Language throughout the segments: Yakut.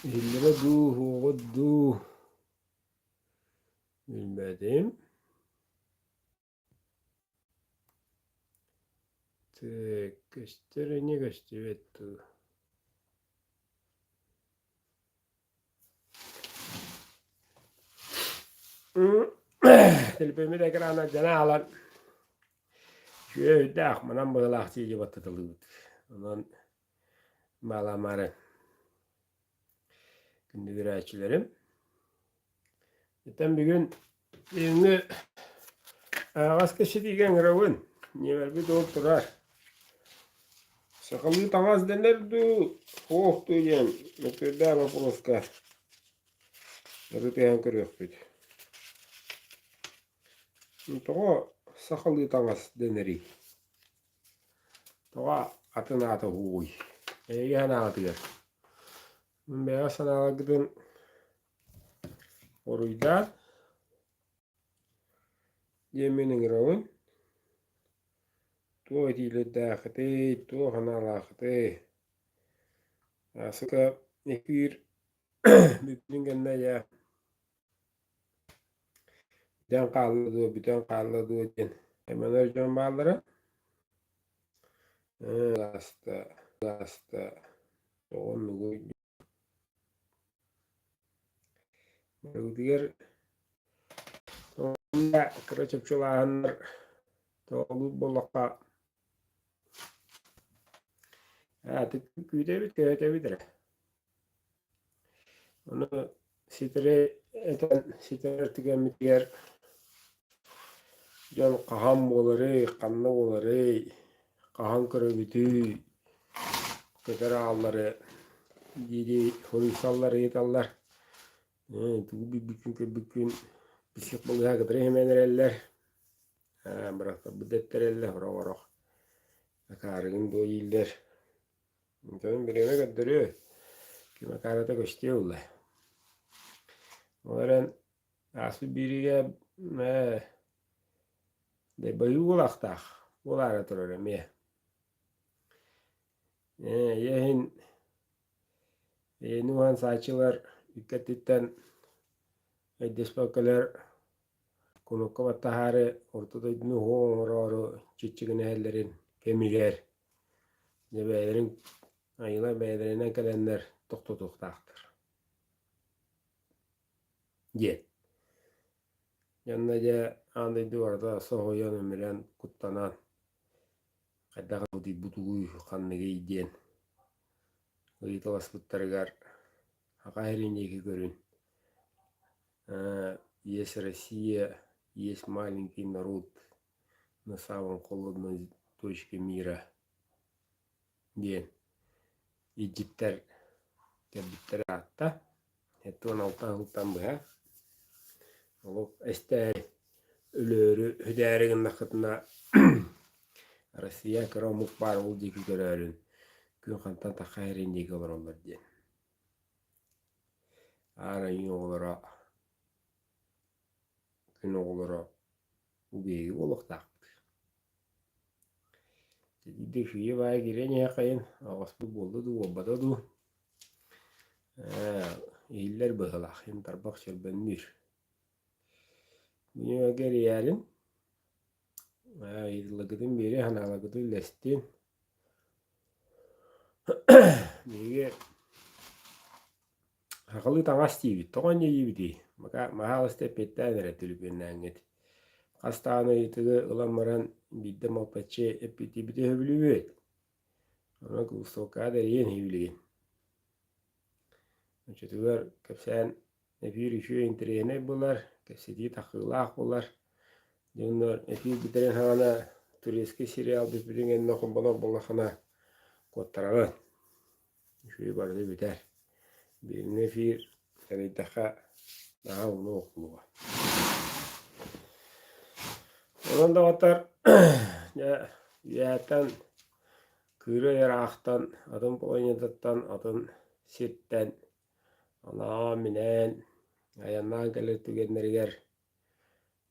Иһиллэрэ дуу, уһуоҕут дуу билбэтим. Так, көстөр ини көстүбэт дуу. Телефоммут экрана дьана аалан үчүгэй өйдөөх манан быһыылаах дии баттаталыыбыт. Онон Бааламаары күндү көрөөччүлэрим. Итэн бүгүн бүгүҥҥү аһаҕас кэпсэтиигэ ыҥырабын. Ньиэмэрбит ол турар. Сахалыы таҥас дэнэр дуу, суох дуу диэн мөккүөрдээх боппуруоска ырытыһан көрүөхпүт. Тоҕо сахалыы таҥас дэнэрий? Тоҕо атын аата уһуугуй? Эйиэхэ санааҕытыгар. Бэйэҕэ санааларгытын уруйдаан диэммин ыҥырабын. Туох этиилэрдээххитий, туох санаалааххытый? Ааспыкка эфир бүппүтүн кэннэ дьэ бүтэн хаалла дуо, бүтэн хаалла дуо диэн айманар дьон бааллара. Ааста, ааста, тоҕо оннугуй Барыбытыгар кыра чопчулааһыннар тоҕолуур буоллахха күүтэбит, көһүтэбит эрэ. Ону ситэри этэн ситэрэр түгэммитигэр дьон хаһан буоларый, ханна буоларый, хаһан көрөбүтүй, көтөр ааллары дии-дии суруйсаллар, ыйыталлар. Тугу билбиккин көрбүккүн психбалыыһа кытары иһимэн эрэллэр. Бырахтарбыт дэттэрэллэр, сорох-сорох акаарыгын дуо дииллэр. Онтон бириэмэ көрдөрүө, ким акаарыта көстүө буолла. Ол эрэн ааспыт биэриигэ ээ дайбайыы буолаахтаах, буолаары турар эмиэ. Ээ ийэ иһин эйэни уһаан сааччылар икки өттүттэн өйдөспөккөлөр кунукка баттаһаары орто дойдуну уһуох оҥороору чиччигинэһэллэрин кэмигэр Дьэ бэйэлэрин айылар бэйэлэринэн кэлэннэр тохтотуохтаахтар диэн. Дьонно дьэ аан дойду барыта соһуйан, өмүрэн, куттанан хайдах утуйбутугуй, ханныгый диэн ыйыталаспыттарыгар Саха сирин диэки көрүн есть Россия, есть маленький народ на самом холодной точке мира диэн илдьиттэр кэлбиттэрэ аатта. 76 сылтан быһа олох эстээри өлөөрү сүтээри гыннаххытына Россия кыра омук баар ол диэки көрөөрүн күн хантан тахха иһэрин диэки олороллор диэн. Аар айыы оҕолоро күн оҕолоро бу биһиги буолуохтаахпыт. Дьэ үчүгэй баайы киирэн иһиэххэйин, оҕоспут буолла дуу, буолбата дуу. Ээ, иһиллэр быһыылаах, иһин тарбах чөрбөннүүр. Бүгүн эрийээрин, ыйытылларгытын биэриэ, санааларгытын үллэстин. Биһиги Сахалыы таҥас диибит, тоҕо инньэ диибитий? Маһаалыста эппиэттээн эрэ түлүпүөннээҥҥит. Хас даҕаны ыйытыгы ылан баран биирдэ малтаччы эппиэттиирбити сөбүлүүбүт. Онон кыбыстыбакка да эрийэн иһи билигин. Оччотугар кэпсээн эфир үчүгэй интэриэһинэй буолар, кэпсэтии тахыылаах буолар. Дьоннор эфир бүтэрин саҕана турецкий сериал бүппүтүн кэннэ холбонор буоллаххына куоттараҕын. Үчүгэй барыта бүтэр. Билиҥҥи эфир сэрэйдэххэ наһаа уһун охулуга. Онон доҕоттор, дьэ, үөһэттэн кыырай ыраахтан, атын планетаттан, атын сиртэн анаан-минээн айаннаан кэлэр түгэннэригэр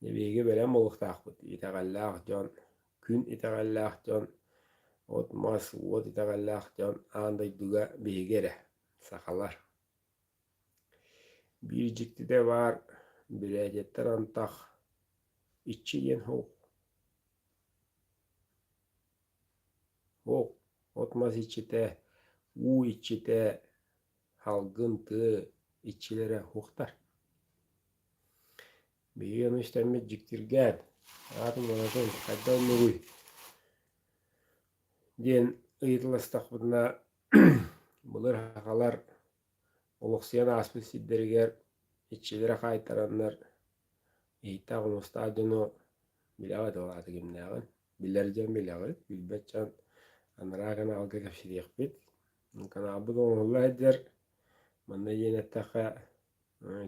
Дьэ биһиги бэлэм буолуохтаахпыт, итэҕэллээх дьон, күн итэҕэллээх дьон, от-мас, уот итэҕэллээх дьон аан дойдуга биһиги эрэ, сахалар. Биир дьиктитэ баар, Бүрээтиттэн антах иччи диэн суох. Суох, от-мас иччитэ, уу иччитэ, салгын, тыа иччилэрэ суохтар. Биһиги ону истэммит дьиктиргээн, аатын аатын хайдах оннугуй диэн ыйыталастахпытына, былыр сахалар олохсуйан ааспыт сирдэригэр иччилэрэ хаайтараннар иһиттээх-хомустаах дьону билэҕит ол аата кимнээҕин, билэр дьон билэҕит, билбэт дьон анараа каналга кэпсэтиэхпит. Каналбыт оҥоһулла сылдьар, манна диэн эттэххэ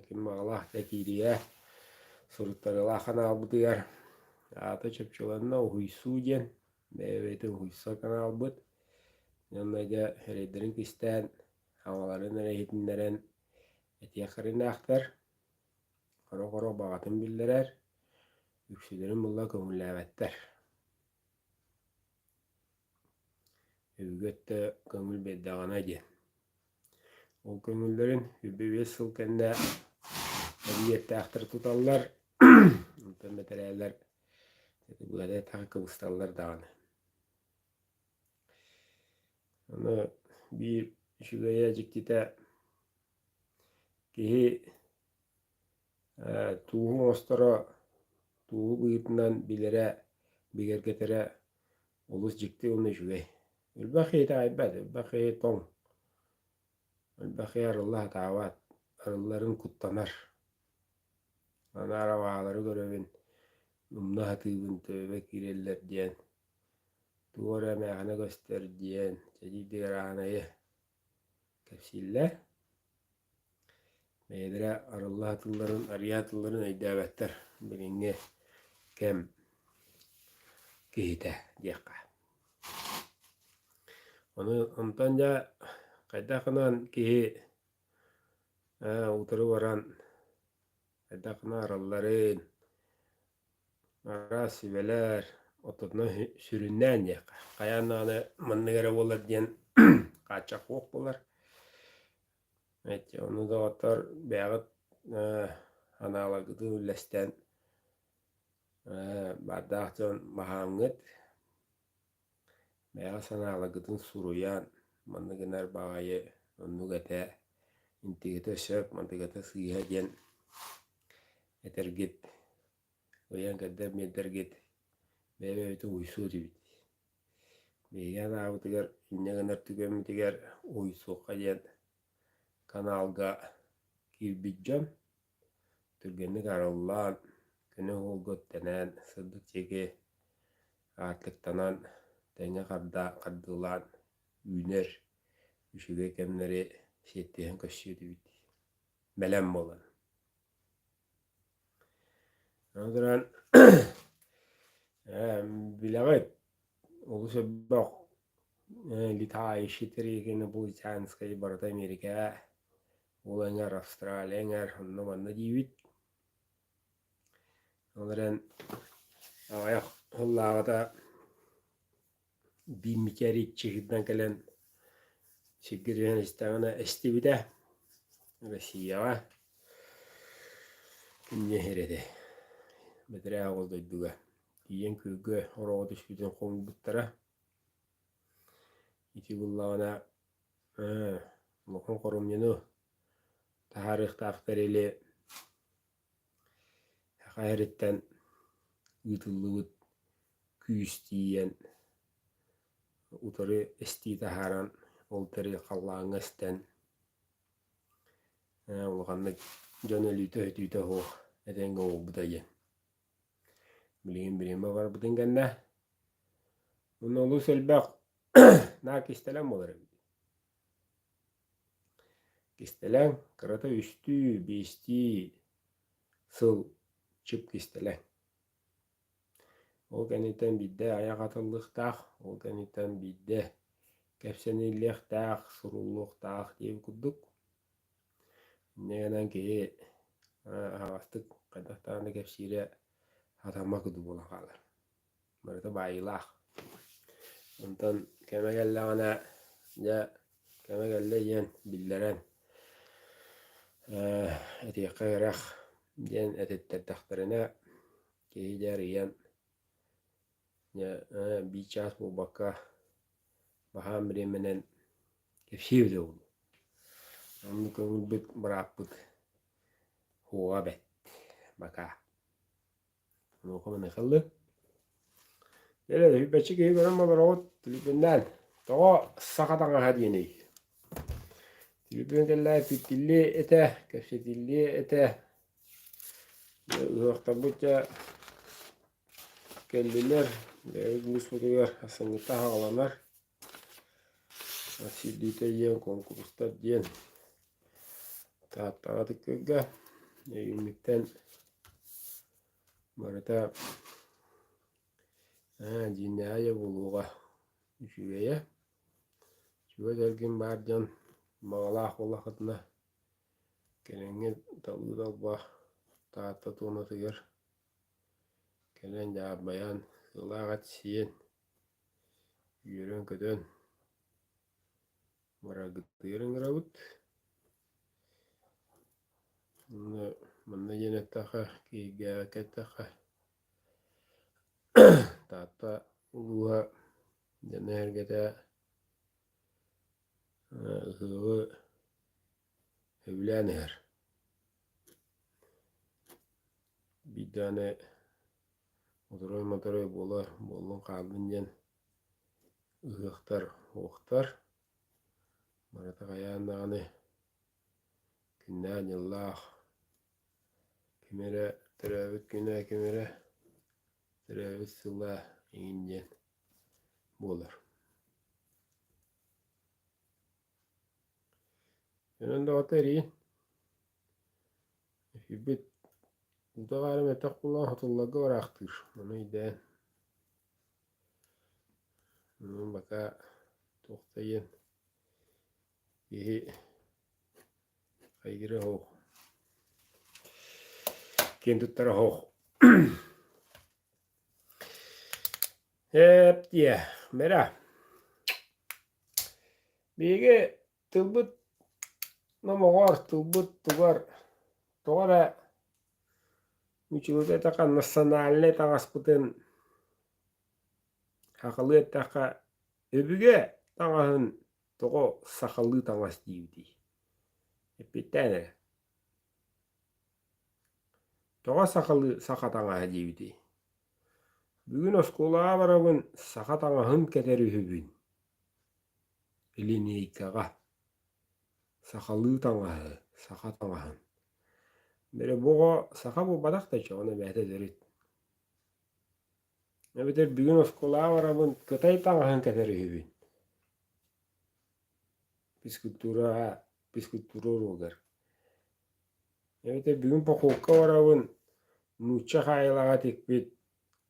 ким баҕалаах да киириэ, суруттарыылаах каналбытыгар аата чопчуланна уһуйсуу диэн бэйэ-бэйэтин уһуйсар каналбыт. Уонна дьэ эрэйдэрин кистээн, аҕаларын эрэ иһитиннэрэн этиэххэринээхтэр, хоро-хоро баҕатын биллэрэр, үксүлэрин булла көҥүллээбэттэр. Өбүгэ өттө көҥүл биэрдэҕинэ диэн. Ол көҥүллэрин 25 сыл кэннэ эбийиэктээхтэр туталлар, онтон бэтэрээлэр быата этэх кыбысталлар даҕаны. Аны биир үчүгэйэ дьиктитэ киһи тууһу оҥосторо, тууһу быһыытынан билэрэ, бигэргэтэрэ олус дьикти уонна үчүгэй. Элбэх киһи итэҕэйбэт, элбэх киһи тоҥ, элбэх киһи арылла сатаабат, арылларын куттанар. Аны арабаалары көрөбүн, умна сатыыбын, төбөбө киирэллэр диэн, туох эрэ эмээхинэ көстөр диэн, чэчиирдигэр аанайы кэпсииллэр. Бэйэлэрэ арылла сатыылларын, арыйа сатыылларын өйдөөбөттөр билиҥҥи кэм киһитэ диэххэ. Ону онтон дьэ хайдах гынан киһи утары баран хайдах гына арылларын, араас сүбэлэр, оттотуна сүрүннээн диэххэ, хайаан даҕаны маннык эрэ буолар диэн хааччах суох буолар. Ону доҕоттор бэйэҕит анааларгытын үллэстэн баардаах дьон баһаамҥыт, бэйэҕит санааларгытын суруйан маннык гынар баҕайы оннук этэ, интигитэ сөп, мантыгата сыыһа диэн этэргит, ыйан кэрдэн биэрдэргит бэйэ-бэйэбитин уйсуо этибит. Биһиги анаабытыгар инньэ гынар түгэммитигэр уһуйсуохха диэн каналга киирбит дьон түргэнник арыллан, көнө уолга үктэнэн, сырдык диэки аартыктанан, тэҥҥэ хардыылаан үүнэр үчүгэй кэмнэри сиэттиһэн көрсүө этибит. Бэлэм буолан. Аны туран билэҕит, олус элбэх летающий инопланетянскай барыта Америкаҕа, ол эҥэр Австралия эҥэр онно-манна диибит. Ол эрэн аҕыйах сыллааҕыта биир метеоритчиһынан кэлэн сиргэ түһэн истэҕинэ эстибитэ Россияҕа инньэ иһэр этэ бэтэрээ оҕо дойдуга тиийэн күөлгэ ороҕо түспүтүн хомуйбуттара ити буоллаҕына улахан хоромньуну таһаарыахтаах тэрили Саха сириттэн ыытыллыбыт күүс тиийэн утары эстии таһааран ол тэрил халлааҥҥа эстэн улаханнык дьон өлүүтэ-өтүүтэ суох этэҥҥэ буолбута диэн. Билигин бириэмэ барбытын кэннэ уонна олус элбэх наар кистэлэҥ буолар эбит. Кистэлэҥ кырата үстүү, биэстии сыл чып кистэлэҥ. Ол кэнниттэн биирдэ айах атыллыахтаах, ол кэнниттэн биирдэ кэпсэниллиэхтээх, суруллуохтаах диэбит курдук. Инньэ гынан киһи аһаҕастык хайдах даҕаны кэпсиирэ сатаммат курдук буолан хаалар. Барыта баайыылаах. Онтон кэмэ кэллэҕинэ, дьэ, кэмэ кэллэ диэн биллэрэн. Этиэххэ ыраах диэн этиттэрдэхтэринэ киһи дьэ арыйан дьэ биир чаас буолбакка баһаам бириэмэнэн кэпсиэбит буолуо. Оннук көҥүлбүт бырааппыт суоҕа бэрт бакаа. Онуоха маныаха ыллыы. Дьэ, сүүрбэччэ киһи көрөн олороҕут, түлүпүннээн. Тоҕо саха таҥаһа диэний? Түлүпүн кэллээ питтиллиэ этэ, кэпсэтиллиэ этэ. Ыһыахтарбыт дьэ кэллилэр, бэйэбит улууспутугар ахсынньыта хаҕаланар. Сирдиитэ диэн куонкурустар диэн Тааттаҕа Ытык-Күөлгэ өйүүммүттэн барыта ээ дьиҥнээҕэ дьэ буолуоҕа үчүгэйэ. Чугас эргин баар дьон баҕалаах буоллаххытына кэлиҥҥи талыы талба Таатта туонатыгар кэлэн дьаарбайан сыалаах эт сиэн үөрэн-көтөн бараргытыгар ыҥырабыт. Онно манна диэн эттэххэ, киһиргээбэккэ эттэххэ, Таатта улууһа дьоно-сэргэтэ ыһыаҕы сөбүлээн иһэр. Биирдэ аны оторой-моторой буола буоллун хааллын диэн ыһыахтар уохтар. Барыта хайаан даҕаны күннээх-дьыллаах, ким эрэ төрөөбүт күнэ, ким эрэ төрөөбүт сыла эҥин диэн буолар. Онон доҕотто эриин эфирбит уута баара мөлтөх буоллаҕына хотулларга бараахтыыр, ону өйдөөн Онон бакаа туох да диэн киһи хайгыра оһох, киэн туттара оһох. Эп диэ, мэрэ. Биһиги тылбыт номоҕор, тылбыт тугар тоҕо эрэ Учуутал эттэххэ национальнай таҥаспытын сахалыы эттэххэ өбүгэ таҥаһын тоҕо сахалыы таҥас диибитий? Эппиттээн эрэ. Тоҕо сахалыы саха таҥаһа диибитий? Бүгүн оскуолаҕа барабын саха таҥаһын кэтэр үһүбүн. Линейкаҕа. Сахалыы таҥаһы, саха таҥаһын. Били бу оҕо саха буолбатах да чоҕуна бэйэтэ төрүт. Эбэтэр бүгүн оскуолаҕа барабын кытай таҥаһын кэтэр үһүбүн. Физкультураҕа, физкультура уруогар. Эбэтэр бүгүн походка барабын нуучча хаайылаҕа тикпит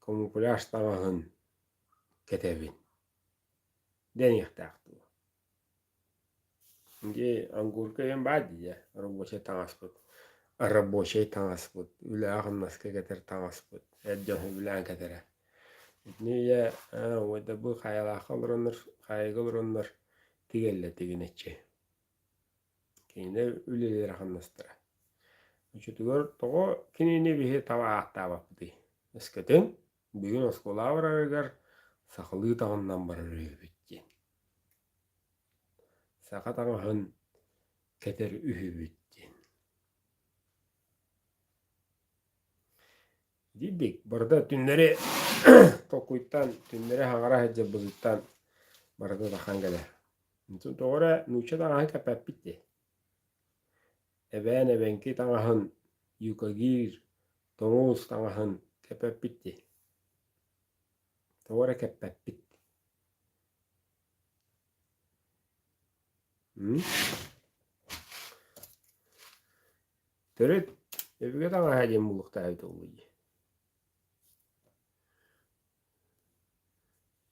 камуфляж таҥаһын кэтэбин. Дэниэхтээх дуо? Дьэ, ангурка диэн баар дии дьэ, рабочай таҥаспыт, рабочай таҥаспыт, үлэҕэ-хамнаска кэтэр таҥаспыт, эр дьон сөбүлээн кэтэрэ. Итини дьэ, уойдарбыт хайалаахха олороннор, хаайыыга олороннор тигэллэр тигинэччи. Кинилэр үлэлэрэ-хамнастара. Оччотугар тоҕо кинини биһи таба ааттаабаппытый? Өскөтүн бүгүн оскуолаҕа барарыгар сахалыы таҥыннан барар үһүбүт диэн. Саха таҥаһын кэтэр үһүбүт диэн. Дийдик барыта түннэри толкуйтан, түннэри хаҥара сылдьарбытыттан барыта тахан кэлэр. Онтон тоҕо эрэ нуучча таҥаһын кэппэппит дии. Эбээн эбэҥки таҥаһын, юкагир, тоҥуус таҥаһын кэппэппит дии. Тоҕо эрэ кэппэппит. Төрүт өбүгэ таҥаһа диэн буолуохтаах эбит ол дии.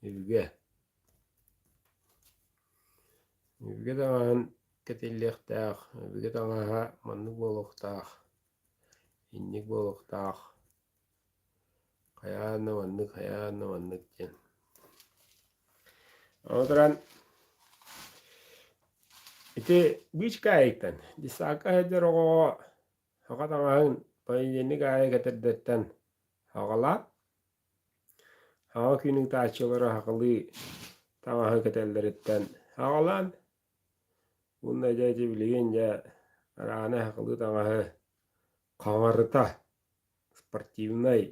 Өбүгэ. Өбүгэ таҥаһын кэтиллиэхтээх, өбүгэ таҥаһа маннык буолуохтаах, инник буолуохтаах. Хайаан да маннык, хайаан да маннык диэн. Ону туран. Ити быычыкаайыктан десакка сылдьар оҕоҕо саха таҥаһын понедельник аайы кэтэрдэттэн саҕалаан, саҥа күн ыытааччылара сахалыы таҥаһы кэтэллэриттэн саҕалаан, уонна дьэ ити билигин дьэ араана сахалыы таҥаһы хаҥарыта спортивнай,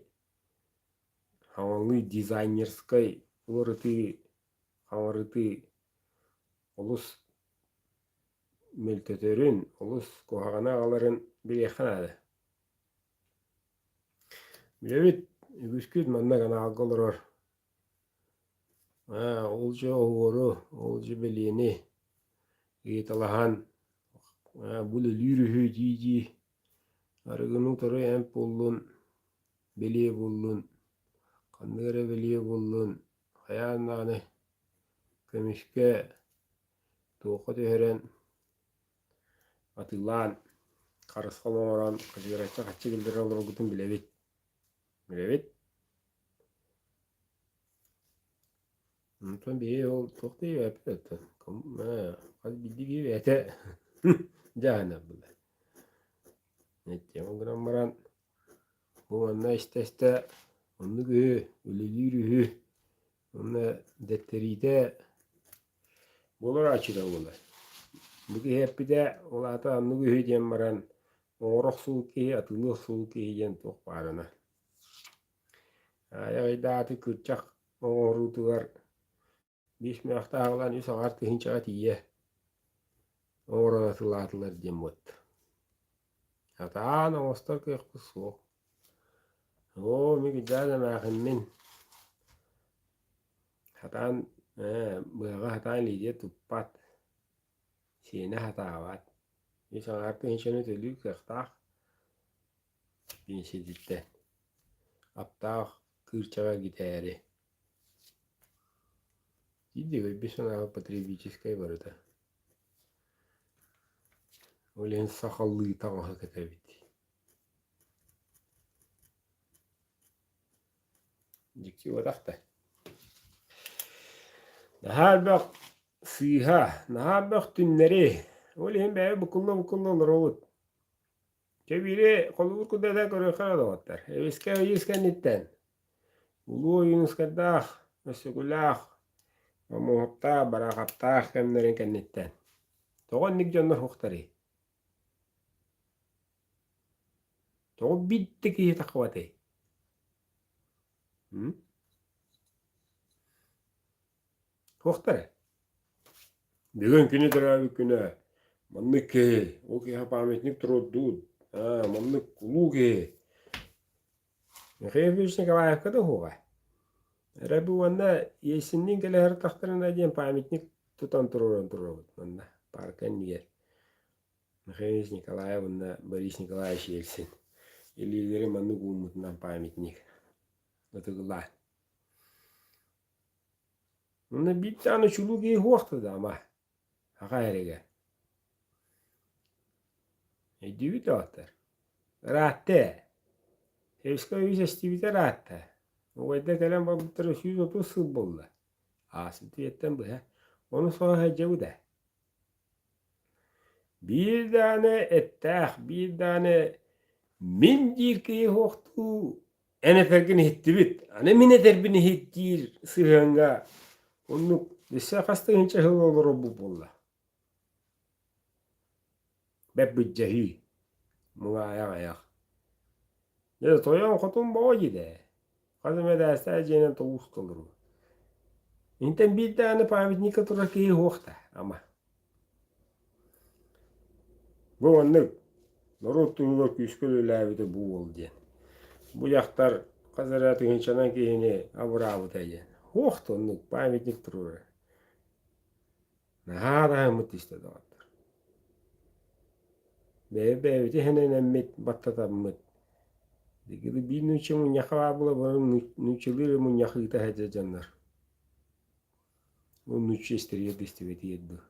саҥалыы дизайнерскай уларытыы, хаҥарытыы олус мөлтөтөрүн, олус куһаҕаны аҕаларын билиэххэ наада. Билэбит, үгүскүт манна каналга олорор. Аа, ол дьэ оһуору, ол дьэ бэлиэни ыйыталаһан, аа, бу үлэлиир үһү дии-дии арыгыны утары эмп буоллун, бэлиэ буоллун, ханнык эрэ бэлиэ буоллун, хайаан даҕаны көмүскэ туохха түһэрэн атыылаан, харысхал оҥорон хачыгыраччы хаччы киллэрэ олороргутун билэбит. Билэбит. Онтон биһиги ол туох да диэбэппит оттон хас биирдии киһи бэйэтэ дьаһанар буолар. Ол гынан баран бу манна истэ-истэ оннук үһү, үлэлиир үһү Уонна дэттэриитэ буоларааччыта буолар. Бу киһи эппитэ, ол аата оннук үһү диэн баран, оҥоро охсубут киһи, атыылыы охсубут киһи диэн туох баарына. Аайах ыйдааты кырчах оҥоруутугар биэс мөөхтөөх ылан үс аҥаар тыһыынчаҕа тиийэ оҥорон атыылаатылар диэн буолта. Сатаан оҥостор кыахпыт суох. Оо, мин кырдьаҕас эмээхиммин. Сатаан ээ, быһаҕы сатаан илиитигэр туппат, сиэнэ сатаабат. Үс аҥаар тыһыынчаны төлүүр кыахтаах биэнсийэтиттэн. Аптаах кыырчаҕа гитээри. Биирдэ көрбүт санаабыт потребительскай барыта. Ол иһин сахалыы таҥаһы кэтэбит. Дьикти буотах да. Наһаа элбэх сыыһа, наһаа элбэх түннэри. Ол иһин бэйэ буккулла-буккулла олоробут. Чэ биири холобур курдук этэ көрүөххэ эрэ доҕоттор. Эбискэ ыйыс кэнниттэн Улуу Ойуунускайдаах, Өссөкүлээх, Омуоһуктаах, Бараахаптаах кэмнэрин кэнниттэн. Тоҕо инник дьоннор суохтарый? Тоҕо биирдэ киһи таххыбатый? М? Туохтара? Бүгүн кини төрөөбүт күнэ. Маннык киһи, ол киһиэхэ памятник туруордуут. Аа, маннык улуу киһи. Михаил Ильич Николаевка да уһуоҕа. Эрэ бу уонна Есенниин кэлэ сырыттахтарына диэн памятник тутан туруоран туруорабыт манна паарка иннигэр. Михаил Ильич Николаев уонна Борис Николаевич Ельцин илиилэрин маннык ууммутунан памятник ытыгылаан. Онно биир даҕаны чулуу киһи суох да ама аҕа эригэр. Өйдүүбүт доҕоттор? Ыраатта ээ. Эмискэ үс эстибитэ ыраатта. Убайдар кэлэн барбыттара 130 сыл буолла. Ааспыт үйэттэн быһа. Ону соһо сылдьабыт ээ. Биир даҕаны эттээх, биир даҕаны мин диир киһи суохтуу эн этэргин иһиттибит, аны мин этэрбин иһит диир сыһыаҥҥа оннук өссө хас тыһыынча сыл олорорбут буолла. Бэрт былдьаһыы, муҥаайах айах. Дьэ тойон хотун боҕо диэтэ. Хас эмэ этээстээх дьиэнэн тоҕус толору. Интэн биир даҕаны памятникка турар киһи суох да, ама. Бу маннык норуот туһугар күүскэ үлэлээбитэ бу уол диэн. Бу дьахтар хас эрэ тыһыынчанан киһини абыраабыта диэн. Суох да оннук памятник туруорар. Наһаа таһыммыт түстэ доҕоттор. Бэйэ-бэйэбитин иһинэнэммит, баттатаммыт. Биир нуучча мунньахха баар буола бары нууччалыы эрэ мунньах ыыта сылдьар дьоннор. Ол нуучча истэригэр да истибэтигэр дуу.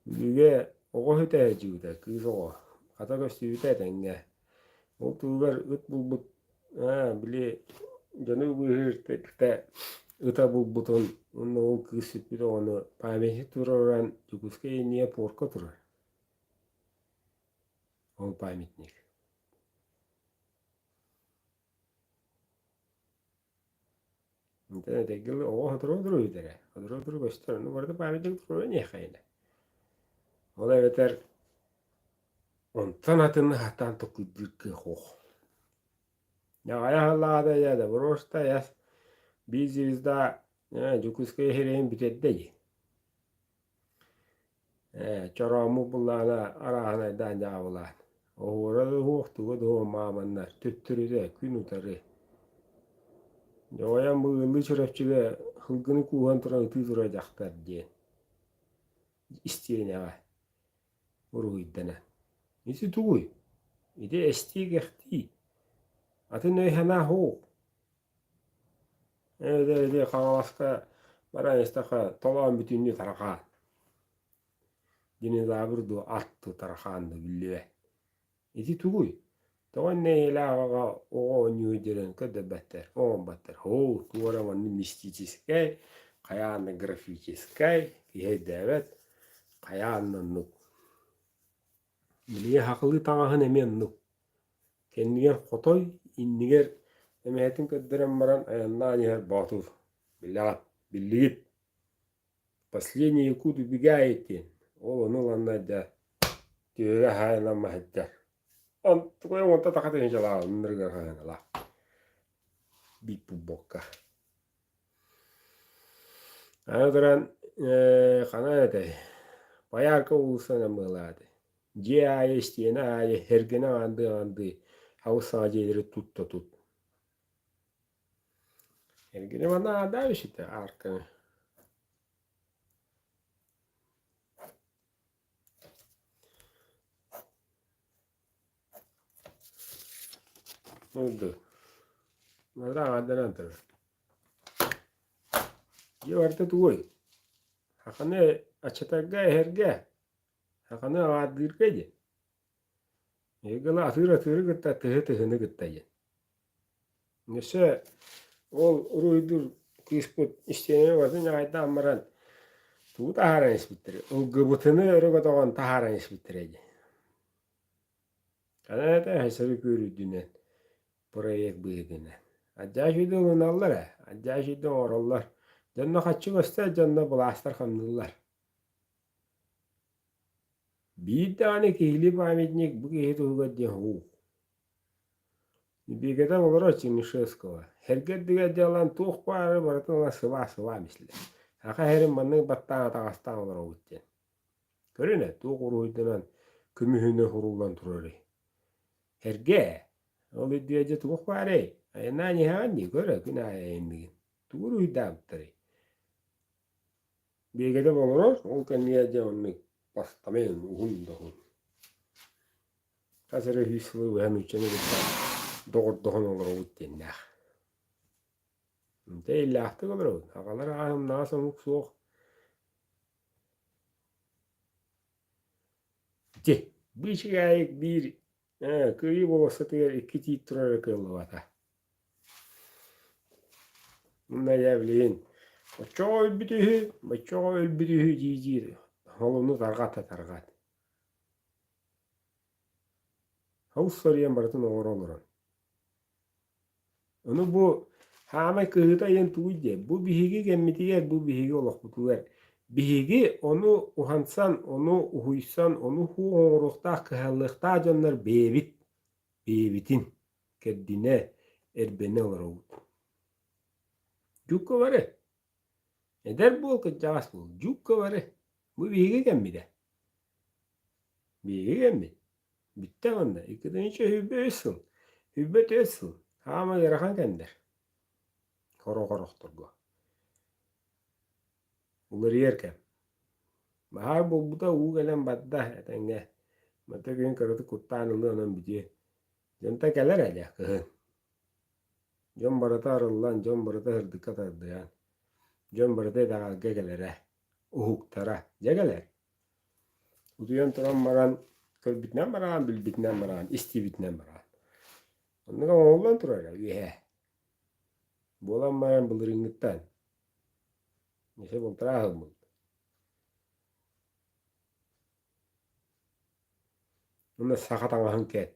Бүлүүгэ оҕо үһүтэ сылдьыбыта, кыыс оҕо. Хата көстүбүтэ этэҥҥэ. Ол туһугар ыт булбут, аа, били дьону быыһыыр тэрилтэ. ыта булбутун уонна ол кыыс сүппүт оҕону памятник туруоран Дьокуускай иннигэр пуорка турар. Ол памятник. Этэргэ оҕо сотору-сотору үтэрэ, сотору-сотору көстөр, ону барыта памятник туруоран иһиэххэ Ол эбэтэр онтон атыны сатаан толкуйдуур кыах суох. Аҕыйах сыллааҕыта дьэ да просто я биир звезда Дьокуускай иһирэйин бүтэрдэ дии. Ээ, чорооммут буллаҕына арааһынайдаан дьаабылаан. Оһуора да суох, туга да суох мааманнар, төттөрүтэ, күн утары. Дьоҕойон бу ыаллыы Чурапчыга сылгыны кууһан туран ытыы турар дьахтар диэн истиэнэҕэ уруһуйданан. Ити тугуй? Ити эстии-кэхтии. Атын өй-санаа суох. Эбэтэр ити Хаҥаласка баран истэххэ толоон бүтүннүү таракаан. Динозавр дуу, ат дуу, таракаан дуу биллибэт. Ити тугуй? Тоҕо иннэ ийэлээх аҕаҕа оҕо оонньуу диэн көрдөрбөттөр, оҥорботтор. Һуу, туора манна мистическэй, хайаан да графическай, киһи өйдөөбөт, хайаан да оннук. Билигин сахалыы таҥаһын эмиэ оннук. Кэннигэр хотой, иннигэр эмэһэтин көрдөрөн баран айаннаан иһэр боотур. Билэҕит, биллигит. Последний якут убегает диэн. Ол ону ыланна дьэ түөгэ хаайынан маһыйдар. Онтукай уонта таха тыһыынчалаах ыннырыгар хаһыҥалаах. Биир пубокка. Аны туран ханан этэй? Поярка уулуссанан быһылааты. Дьиэ аайы, истиэнэ аайы эргинэ аҥаардыы-аҥаардыы абыс саҥа дьиэлэри тут да тут. Эргинэ манна аҥаардаах ишитэ аарканы. Ордук. Манна аҥаарданан турар. Дьиэ барыта тугуй? Саханы аччатарга, эһэргэ Саханы аҥаардыырга диэн. Эйгила атыыр атыыры кытта тыһы тыһыны кытта диэн. Өссө ол уруһуйдуур кыыспыт истиэнэни барытын ньаҕайдаан баран тугу таһааран испиттэрэ ылгыбытыны өрө көтөҕөн таһааран испиттэрэ дии. Ханан этэ Сайсары күөл үрдүнэн проект быһыытынан. Адьаачыйды ылыналлар ээ, адьаачыйды оҥороллор. Дьонно хаччы көстөр, дьонно былаастар хамныыллар. Биир даҕаны киһилии памятник бу киһи туһугар диэн суох. Биэгэтэ олорор Чернышевского. Сэргэ үрдүгэр дьаалан туох баары барытын ыла сыбаа-сыбаа мислэ. Саха сирин маннык баттаан атаҕастаан олоробут диэн. Көрүн ээ, туох уруһуйданан көмүһүнэн суруллан турарый? Сэргэ ээ, ол үрдүгэр дьэ туох баарый? Айаннаан иһэҕин дии, көр ээ, күн аайы айанныгын. Тугу уруһуйдаабыттарый? Биэгэтэ олорор, ол кэннигэр дьэ оннук постамент уһун да уһун. Хас эрэ үһүс сылы быһа нууччаны кытта доҕордоһон олоробут диэннээх. Дьэ иллээхтик олоробут. Аҕалар ааһымнаҕас омук суох. Ити быычыкаайык биир кыайыы болуоссатыгар икки тиит турара кыаллыбата. Уонна дьэ билигин оччоҕо өлбүт үһү, боччоҕо өлбүт үһү дии-диир холуну тарҕат да тарҕат. Ол соруйан барытын оҥоро олорон. Ону бу хаамай кыһыыта диэн тугуй диэ, бу биһиги кэммитигэр, бу биһиги олохпутугар биһиги ону уһансан, ону уһуйсан, ону һуу оҥоруохтаах, кыһаллыахтаах дьоннор бэйэбит, бэйэбитин кэрдинэ, эрбэнэ олоробут. Дьукка бары. Эдэр буол, кырдьаҕас буол, дьукка бары. Бу биһиги кэммит ээ. Биһиги кэммит. Бүттэ уонна 2023 сыл, 24 сыл хаама ыарахан кэмнэр. Хоро-хорохторго. Уларыйар кэм. Баһаар буолбута уу кэлэн барда этэҥҥэ. Мата күн кыратык куттаан ылыы онон бүтүө. Дьонто кэлэр ээ кыһын. Дьон барыта арыллан, дьон барыта сырдыкка тардыһан, дьон барыта итэҕэлгэ кэлэрэ, уһуктара дьэ кэлэр. Утуйан туран баран көрбүтүнэн бараҕын, билбитинэн бараҕын, истибитинэн бараҕын. Оннук оҥоһуллан турара үөһэ. Буолан баран былырыыҥҥыттан. Өссө балтараа сыл буолла. Уонна саха таҥаһын кэт.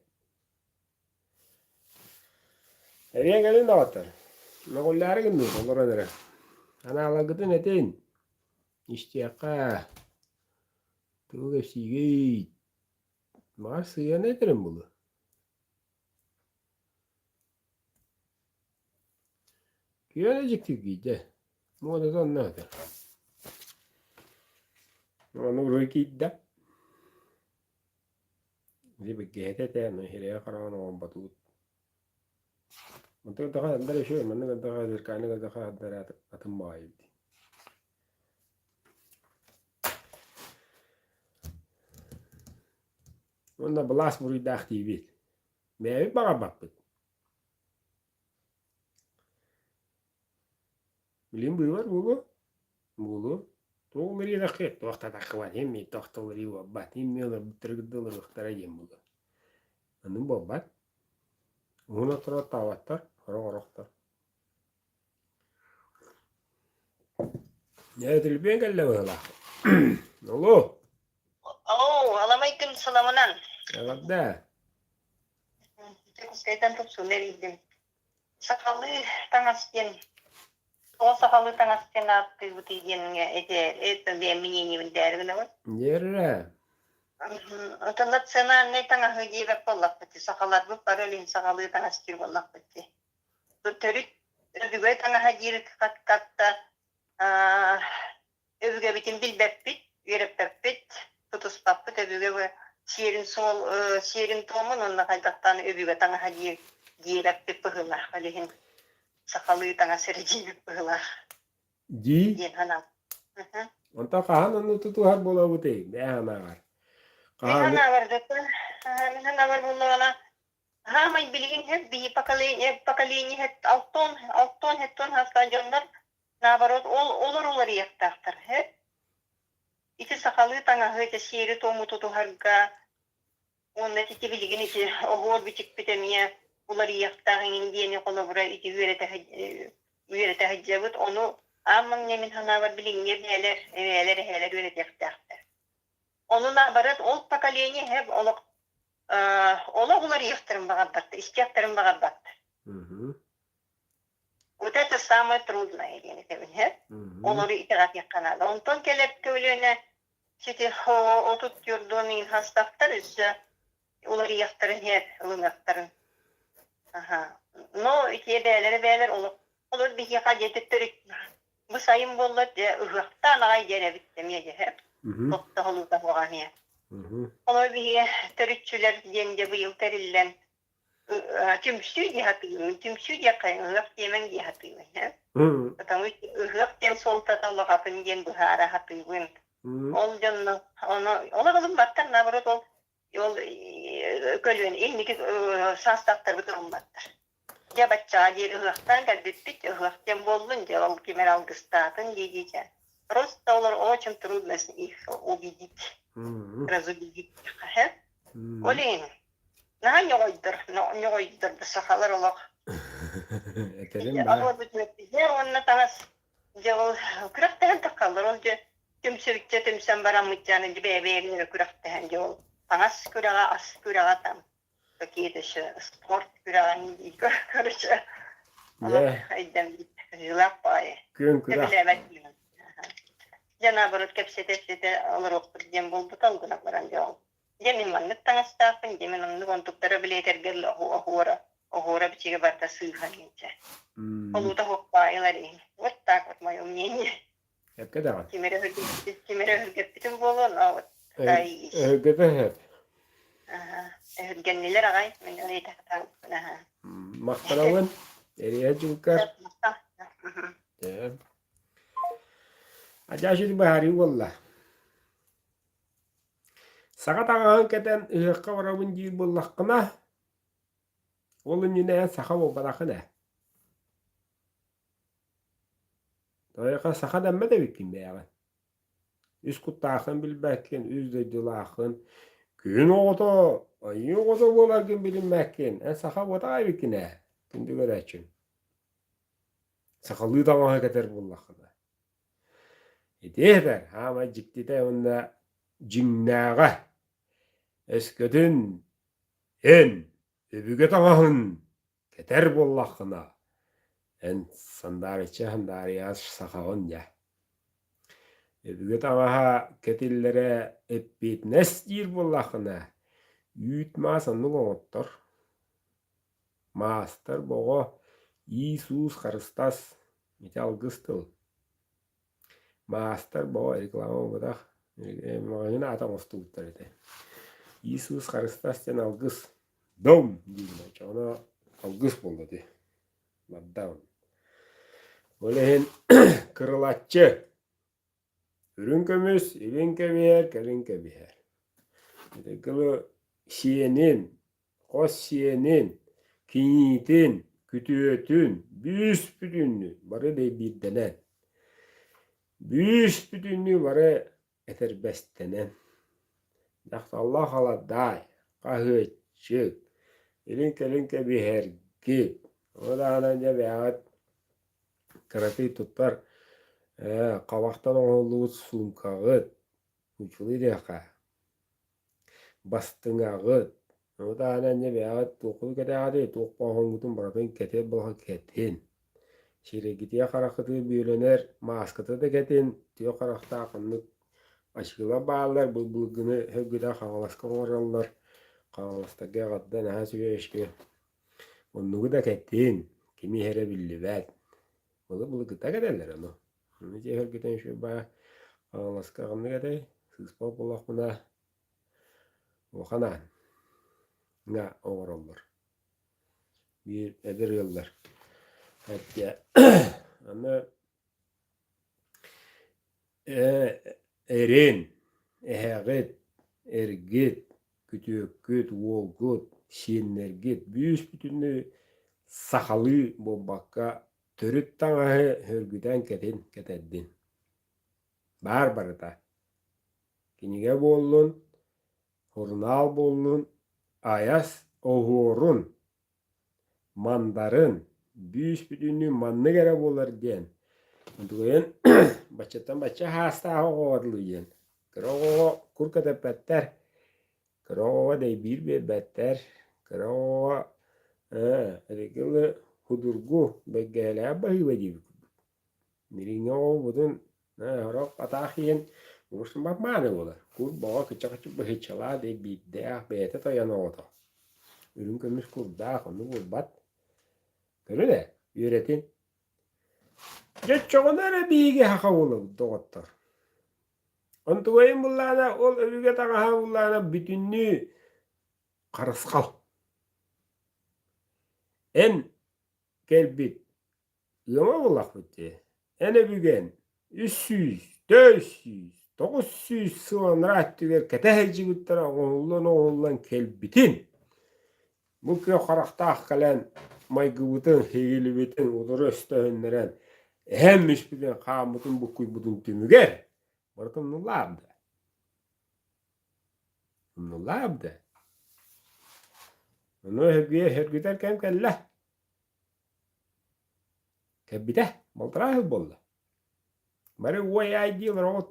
Эриэн кэлин доҕоттор. Мөҕүллээри гынныбыт олорон эрэ. Анааларгытын этин. Истиэххэ. Тугу кэпсиигий? Баҕар сыыйаны этэрим буолуо. Күөнэ дьиктиргийдэ, муодата онно сытар. Ону уруй киирдэ. Ити биггэһитэ этэ, аны сирэйэ-хараҕын оҥорботубут. Онтон даҕа андар үчүгэй, маннык даҕа зеркальный даҕа андар атын баҕайы эбит. Уонна былаас буруйдаах диибит. Бэйэбит баҕарбаппыт. Билигин быыбар буолуо? Буолуо. Туох уларыйыаххыт? Туох да таххыбат, эмиэ туох да уларыйыы буолбат, эмиэ олорбуттарыгар да олоруохтара диэн буолуо. Оннук буолбат. Уһун отторооттооботтор, сорох-орохтор. Дьэ, түлүпүөн кэллэ быһыылаах. Олу! Оо, аламай күн саламынан. Эҕэрдэ. Дьокуускайтан тупсууну эрийдим. Сахалыы таҥас диэн, тоҕо сахалыы таҥас диэн ааттыыбытый диэҥҥэ ити это мнениебин дээри гынабын. Дьиэрэ. Это национальнай таҥаһы диэбэт буоллахпыт дии. Сахаларбыт бары илин сахалыы таҥас диир буоллахпыт дии. Төрүт өбүгэ таҥаһа диир хатта өбүгэбитин билбэппит, үөрэппэппит, тутуспаппыт өбүгэ сиэрин суол сиэрин туомун уонна хайдахтаан өбүгэ таҥаһа диир диэбэппит быһыылаах ол иһин сахалыы таҥас эрэ диибит быһыылаах Дии? диэн санаам. Онтон хаһан онну тутуһар буолабытый бэйэ санааҕар? Мин Хаһан санаабар мин санаабар буоллаҕына хаамай билигин һэп биһи поколение поколение алтон алтон хэттон хастаан дьоннор Наоборот, ол олор уларыйыахтаахтар һэ. Ити сахалыы таҥаһы, ити сиэри-туому тутуһарга уонна ити билигин ити оһуор бичикпит эмиэ уларыйыахтаах эҥин диэни холобура ити үөрэтэ үөрэтэ сылдьабыт. Ону аан маҥнай мин санаабар билиҥҥи эбээлэр, эбээлэр, эһээлэр үөрэтиэхтээхтэр. Ону наоборот, ол поколение һэ олох олох уларыйыахтарын баҕарбаттар, истиэхтэрин баҕарбаттар. Вот это самое трудное диэн этэбин, һэ? Олору итэҕэтиэххэ наада. Онтон кэлэр көлүөнэ сити 34 иин хастахтар өссө уларыйыахтарын иһэр, ылыныахтарын. Аха. Но ити эбээлэр эбээлэр олох олор биһиэхэ дьэ төрүт бу сайын буолла дьэ ыһыахтаан аҕай диэн эбит эмиэ дьэ тохтоһолуута суоҕа эмиэ. Олор биһиги төрүччүлэр диэн дьэ быйыл тэриллэн түмсүү дии сатыыбын түмсүү диэххэ ыһыах диэмэҥ дии сатыыбын ээ потому что ыһыах диэн суолтата улахатын диэн быһаара сатыыбын ол дьонно ону олор ылымматтар наоборот ол ол көлүөн инники саастаахтарбыт ылымматтар дьэ баччаҕа диэри ыһыахтаан кэлбиппит ыһыах диэн буоллун дьэ ол ким эрэ алгыстаатын дии дии дьэ просто олор очень трудно их убедить разубедить ол иһин Наһаа ньоҕойдор, ньоҕойдор да сахалар олох. Этэрим баар. Уонна таҥас дьэ ол күрэхтэһэн таххаллар ол дьэ түмсүбүччэ түмсэн бараммытчааны дьэ бэйэ-бэйэлэрэ күрэхтэһэн дьэ ол таҥас күрэҕэ, ас күрэҕэ там какие-то еще спорт күрэҕэ короче олох өйдөммүт ыһыылаах баҕайы. Күөн күрэх. Сөбүлээбэт Дьэ наоборот кэпсэтэ-кэпсэтэ олоруохпут диэн буолбута ол гынан баран дьэ ол Дьэ мин маннык таҥастаахпын, дьэ мин оннук онтуктара билиэтэргэ оһуора, оһуора бичигэ барыта сыыһа диэнчэ. Олуута хуоппаайылар иһин. Вот так вот мое мнение. Эпкэ даҕаны. Ким эрэ ким эрэ өһүргэппитим буолуо, но вот такая есть. Өһүргэтэ сөп. Өһүргэннилэр аҕай, мин ыйытахтаабыппын аха. Махтанабын. Эрийэ дьылкар. Адьаа сүр быһаарыы буолла. Саҥа таҥаһын кэтэн ыһыахха барабын диир буоллаххына, ол иннинэ эн саха буолбатаххын ээ. Тойоко саха дэммэт эбиккин бэйэҕин. Үс куттааххын билбэккин, үс дойдулааххын, күн оҕото, айыы оҕото буоларгын билиммэккин, эн саха буотах эбиккин ээ, күндү көрөөччүм. Сахалыы таҥаһы кэтэр буоллаххына. Ити этэр хаамай дьиктитэ уонна дьиҥнээҕэ. Өскөтүн эн өбүгэ таҥаһын кэтэр буоллаххына, эн сандаарыччы сандаарыйаас сахаҕын дьэ. Өбүгэ таҥаһа кэтиллэрэ эппиэтинэс диир буоллаххына, үүт-маас оннук оҥоттор. Маастар боҕо иис-уус харыстас, ити алгыс тыл. Маастар боҕо реклама буолбатах, маҕаһыын аата оҥостубуттар этэ. Иис-уус харыстас диэн алгыс дом дииллэр, оччоҕуна алгыс буолла ити. Бардаҕым. Ол иһин кырылаччы үрүҥ көмүс, илин кэбиһэр, кэлин кэбиһэр. Ити кылы сиэнин, хос сиэнин, киниитин, күтүөтүн, бүүс-бүтүннүү бары дэйбиирдэнэн, бүүс-бүтүннүү бары этэрбэстэнэн, дьахталлаах халадаай, хаһыаччык, илин-кэлин кэбиһэргит, ону даҕаны дьэ бэйэҕит кыракый туттар хабахтан оҥоһуллубут суумкаҕыт, учулуй диэххэ, бастыҥаҕыт, ону таһынан дьэ бэйэҕит туоххутун кэтэҕитий, туох хоһооҥҥутун барытын кэтиэн буоллаҕа кэтин. Сирэйгитигэр хараххытыгар бүөлэнэр мааската да кэтин, түөх харахтаах оннук ачыкылар бааллар, былыргыны сөргүтэн Хаҥаласка оҥороллор, Хаҥаластарга эҕэрдэ наһаа үчүгэй үчүгэй. Оннугу да кэтин, кими иһэрэ биллибэт. Былыр-былыргыта кэтэллэр ону. Ону дьиэ сөргүтэн үчүгэй баа Хаҥаласка ханнык этэй, сыыспал буоллахпына улахан аан ҥа оҥороллор. Биир эдэр ыаллар Аны эрин, эһэҕит, эргит, күтүөккүт, уолгут, сиэннэргит бүүс-бүтүннүү сахалыы буолбакка төрүт таҥаһы сөргүтэн кэтин кэтэрдин. Баар барыта. Кинигэ буоллун, сурунаал буоллун, айас оһуорун, мандарын бүүс-бүтүннүү маннык эрэ буолар диэн Онтугайын баччаттан бачча хаастаах оҕоҕо дылы диэн. Кыра оҕоҕо кур кэтэппэттэр, кыра оҕоҕо дэйбиир биэрбэттэр, кыра оҕоҕо ээ судургу бэргэһэлээх баһыыба диэбит курдук. Дириҥҥэ оҕобутун сорох атаах иһин урсумбат мааны буолар. Кур боҕо кыча-кыча быһыччалаах дэйбиирдээх бэйэтэ тойон оҕото. Үрүҥ көмүс курдаах ону буолбат. Көрүн ээ, үөрэтин. Дьэ оччоҕуна эрэ биһиги саха буолабыт доҕоттор. Онтугайын буллаҕына ол өбүгэ таҥаһа буллаҕына бүтүннүү харысхал. Эн кэлбит Ыама буоллахпыт дии. Эн өбүгэн 300, 400, 900 сыл анараа өттүгэр кэтэ сылдьыбыттара оҥоһуллан-оҥоһуллан кэлбитин, бу күөх харахтаах кэлэн майгыбытын, сигилибитин утары өстөһүннэрэн, эһэм үспүтүн, хааммытын буккуйбутун түмүгэр барыта умнуллаах да. Умнуллаах да. Ону сөргүтэр кэм кэллэ. Кэлбитэ, балтараа сыл буолла. Бары уой-аай дии олороҕут.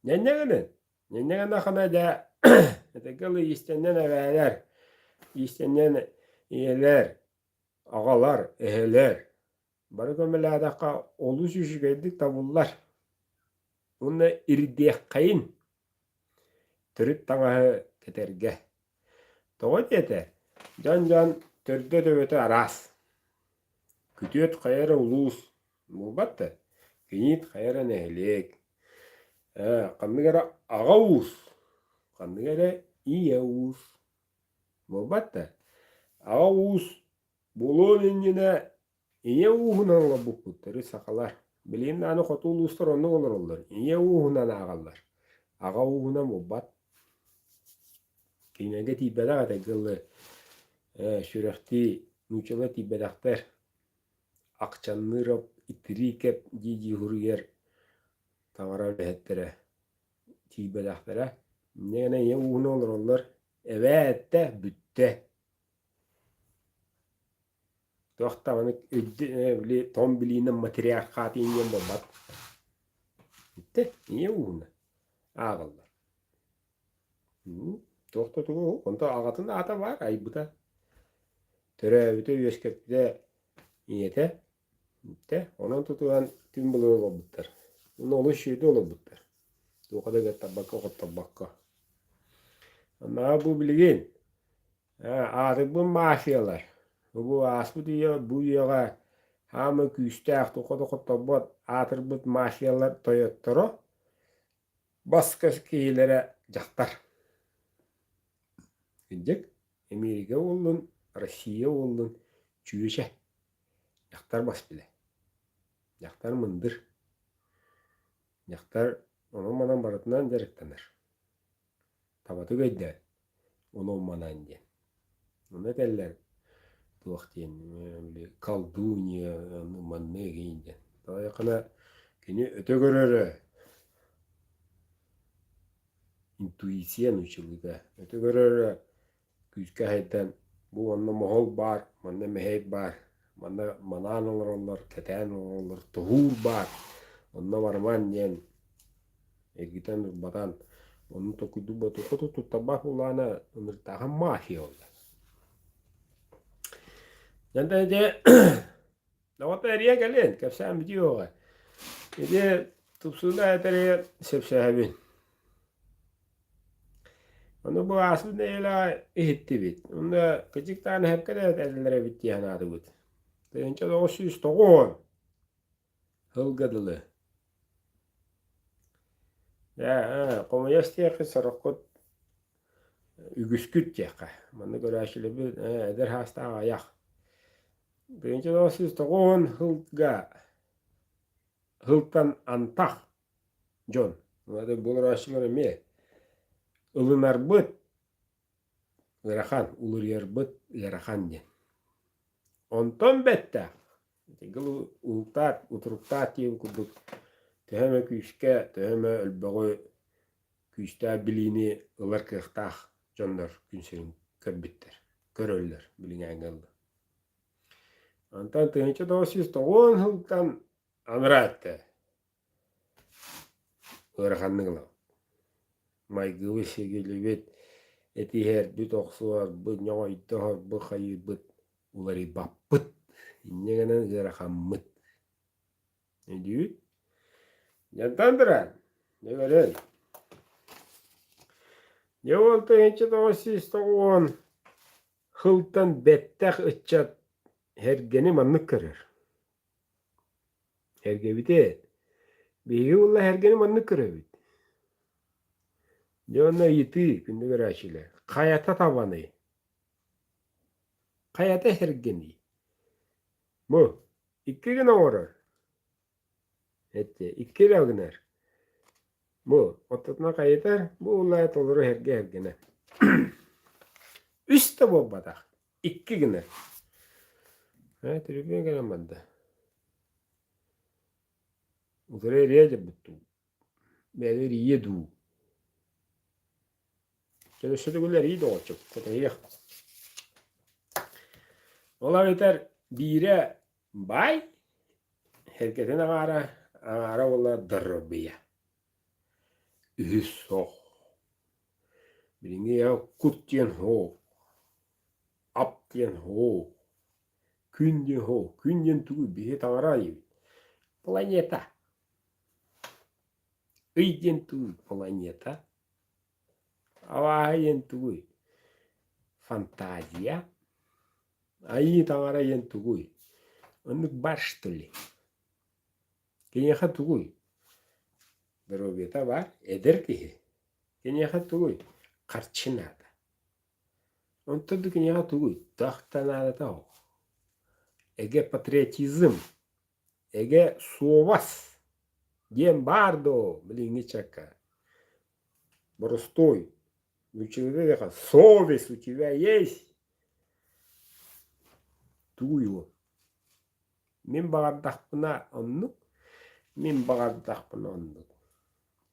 Ньэнньэ гынын, ньэнньэ гынахына дьэ этэргэ дылы иистэнньэн эбээлэр, иистэнньэн ийэлэр, аҕалар, эһэлэр бары көмөлөөтөххө олус үчүгэйдик табыллар. Уонна ирдиэххэйин төрүт таҥаһы кэтэргэ. Тоҕо диэтэ, дьон-дьон төрдө-төбөтө араас. Күтүөт хайа эрэ улуус буолбат да, киниит хайа эрэ нэһилиэк, ээ, ханнык эрэ аҕа уус, ханнык эрэ ийэ уус буолбат да. Аҕа уус буолуон иннинэ Ийэ ууһунан олорбуппут төрүт сахалар. Билигин даҕаны хоту улуустар оннук олороллор. Ийэ ууһунан ааҕаллар. Аҕа ууһунан буолбат. Кинилэргэ тиийбэтэх этэ дылы сүрэхтии нууччалар тиийбэтэхтэр. Акчанныырап итириикэп дии-дии суруйар таҥара үлэһиттэрэ тиийбэтэхтэрэ. Инньэ гынан ийэ ууһунан олороллор. Эбээ эттэ, бүттэ. Туох даҕаны били тоҥ билиинэн матриархат диэн буолбат. Итте ийэ ууһуна ааҕыллар. Туох да тугу онто аҕатын аата баар айбыта. Төрөөбүтэ, үөскэппитэ ийэтэ. Итте онон тутуһан түҥ былыр олорбуттар. Уонна олус үчүгэйдик олорбуттар. Туохха да ыгаттарбакка, хотторбокко. Анаа бу билигин Аатырбыт мафиялар бу ааспыт үйэ бу үйэҕэ хаамай күүстээх туохха да хотторбот аатырбыт мафиялар тойотторо бас-көс киһилэрэ дьахтар. Кырдьык, Эмиэрикэ буоллун, Россия буоллун чүөчэ, дьахтар бас билэ. Дьахтар мындыр. Дьахтар онон-манан барытынан дьарыктанар. Табатык өйдөөн, онон-манан диэн. Онно этэллэр туох диэн били колдунья маннык игин диэн. Тоҕо кини өтө көрөрө интуиция нууччалыыта өтө көрөрө күүскэ аһайдан бу манна моһол баар, манна мэһэй баар, манна манаан олороллор, кэтээн олороллор, тоһуур баар, онно барыман диэн эргитэн-урбатан ону толкуйдуурбат хоту туттарбат буоллаҕына ынырыктаахан мафия буолла. Дьэ дьэ доҕоттор эрийэ кэлин, кэпсээн бүтүөҕэ. Ити тупсууну этэригэр сөпсөһөбүн. Ону бу ааспыт нэдиэлэҕэ иһиттибит. Онно кыдьыктаан эһэпкэ да этэллэр эбит дии санаатыбыт. 1990 сылга дылы. Ээ, хомуйа истиэххит сороххут үгүскүт диэххэ. Манна көрөөччүлэрбит эдэр саастаах аҕыйах. 1990 сылга сылтан антах дьон, булурааччылар эмиэ ылынарбыт ыарахан, уларыйарбыт ыарахан диэн. Онтон бэттэх уһуктаат, утуруктаат диэн курдук төһө эмэ күүскэ, төһө эмэ өлбөҕү күүстээх билиини ылар кыахтаах дьоннор күн сирин көрбүттэр, көрөллөр билиҥээҥҥэ ылла. Онтон 1990 сылтан анараа өттө Ыараханнык ылабыт. Майгыбыт, сигилибит, этиһэрбит, охсуһарбыт, ньоҕойдоһорбут, хайыырбыт уларыйбаппыт. Инньэ гынан ыарахаммыт. Өйдүүгүт? Дьантан туран, дьэ көрөн. Дьэ ол 1990 сылтан бэттэх ыччат Һэргэни маннык көрөр. Эргэбитэ, биһиги уолла эһэргэни маннык көрөбүт. Дьэ онно ыйытыы, күндү көрөөччүлэр, хайата табаный? Хайата эһэргэний? Бу, икки гына оҥорор. Эттэ, икки эрэ гынар. Бу, оттотуна хайытар, бу уолла толору эһэргэ эһэргэнэ. Үс да буолбатах. Икки гына. Ээ, түрүбүөн кэлэн барда. Утары эрийэ дьарбыт дуу, бэйэтэ эрийиэ дуу. Чэ, өссө төгүл эрий доҕоччук, кэтэһиэх. Ол эбэтэр биирэ баай, эргэтин аҥаара, аҥаара уола доруобуйа. Үһүс суох. Билиҥҥи үйэҕэ кут диэн суох, ап диэн суох, күн диэн суох. Күн диэн тугуй? Биһиги таҥара диибит. Планета. Ый диэн тугуй? Планета. Абааһы диэн тугуй? Фантазия. Айыы таҥара диэн тугуй? Оннук бар что ли? Киниэхэ тугуй? Доруобуйата баар, эдэр киһи. Киниэхэ тугуй? Харчы наада. Онтон да киниэхэ тугуй? Туох да наадата суох. Эгэ патриотизм, эгэ суобас диэн баар дуо билиҥҥи ыччакка? Боростуой, нууччалыы совесть у тебя есть? Тугуй ол? Мин баҕардахпына оннук, мин баҕардахпына оннук.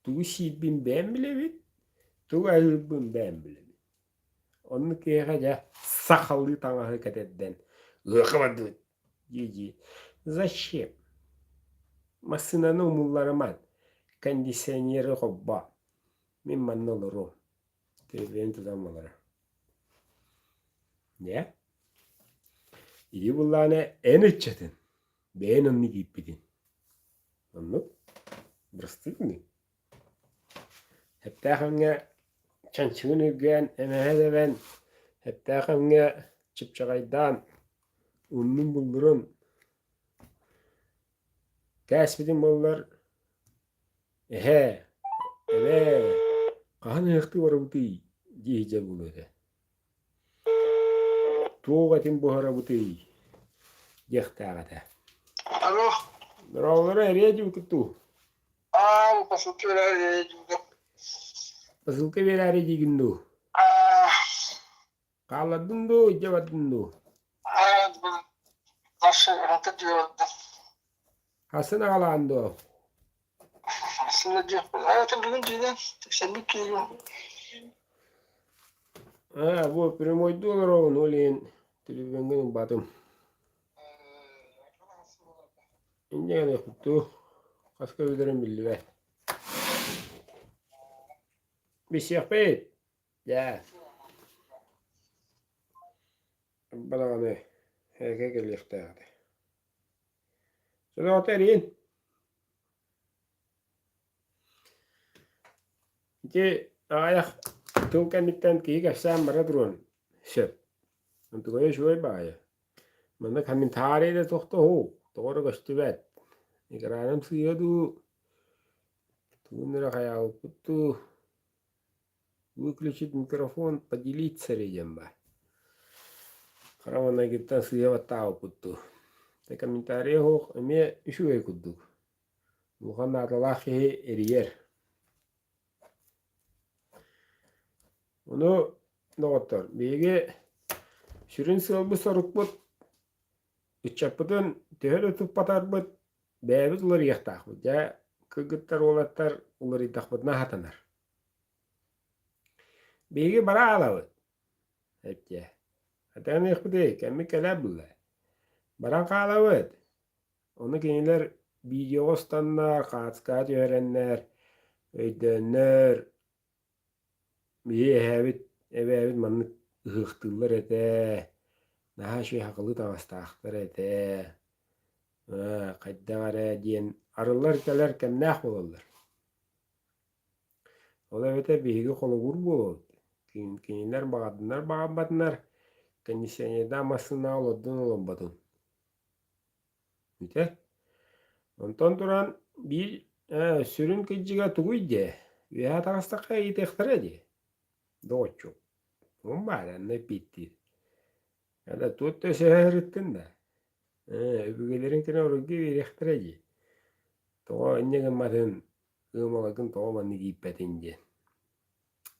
Тугу сиирбин бэйэм билэбин, тугу аһыырбын бэйэм билэбин. Оннук киһиэхэ дьэ сахалыы таҥаһы кэтэрдэн ыаха бардыбыт. дии-дии. Зачем? Массыынаны умулларыман, кондиционеры холбоо. Мин манна олоруом. Төлөпүөн тутан буолара. Дьэ, ити буллаҕына эн ыччатын, бэйэн оннук ииппитин. Оннук бырастыы Эптээх өҥҥө чанчыгын үргээн, эмэһэ тэбэн, эптээх өҥҥө чыпчаҕайдаан, уннун буллурун кээспитин буоллар, эһээ, эбээ, хаһан ыһыахтыы барабытый дии сылдьар буолуо этэ. Туох этин буһарабытый диэхтээх этэ. Алло. Дорооболоро эриэ дьубукут дуу? Аа, посылка биэрээри диигин. Посылка биэрээри диигин дуу? Аа. Хааллардыҥ дуу, илдьэ бардыҥ дуу? Аа, дальше ырата диэбэттим. Хасын аҕалаан дуо? Хасын диэхпин. Аа, это бүгүн диинэн тиксэрбит киһи. Аа, бу прямойдуу олороҕун, ол иһин телевизоҥҥа ылбатым. Инньэ гыныахпыт дуу, хаска өлөрөн биллибэт. Билсиэхпит, дьээ. Балаҕаны эгэ кэлиэхтээх этэ. Содоҕото эриин. Ити аҕыйах тыл кэнниттэн киһи кэпсээн бара туруон сөп. Онтукайа үчүгэй баҕайы. Манна комментарий да тохтоһуу, тоҕо эрэ көстүбэт. Экраным сыыһа дуу, тугун эрэ хайаабыппыт дуу. Выключить микрофон, поделиться эрэ диэн баар. Хара маҥнайгыттан сыыһа баттаабыппыт дуу. Дьэ комментарийа суох эмиэ үчүгэй курдук. Улахан наадалаах киһи эрийэр. Ону, доҕоттор, биһиги сүрүн сыалбыт-сорукпут ыччаппытын төһө да туппатарбыт, бэйэбит уларыйыахтаахпыт. Дьэ, кыргыттар, уолаттар уларыйдахпытына сатанар. Биһиги бара аалабыт, эттэ. Хатаныахпытый, кэммит кэлэр буолла. Баран хаалабыт. Ону кинилэр видеоҕа устаннар, хаацкаҕа түһэрэннэр, өйдөөннөр, Биһи эһээбит, эбээбит маннык ыһыахтыыллар этэ, наһаа үчүгэй сахалыы таҥастаахтар этэ, ээ, хайдах эрэ диэн арыллар кэлэр кэмнээх буолаллар. Ол эбэтэр биһиги холобур буолабыт. Кинилэр баҕардынар баҕарбатынар, кондиционердаах массыынаҕа олордун олорботун. Бүтэр. Онтон туран биир сүрүн кыдьыга тугуй диэ, үөһэ таҕыстахха ыйытыахтара дии, доҕоччук. Уон баара онно эппиэттиир. Ада туот да өсөһө сырыттын да, өбүгэлэрин кэнэ оройго биэриэхтэрэ дии. Тоҕо инньэ гымматын, ыамаларгын тоҕо маннык ииппэтин диэн.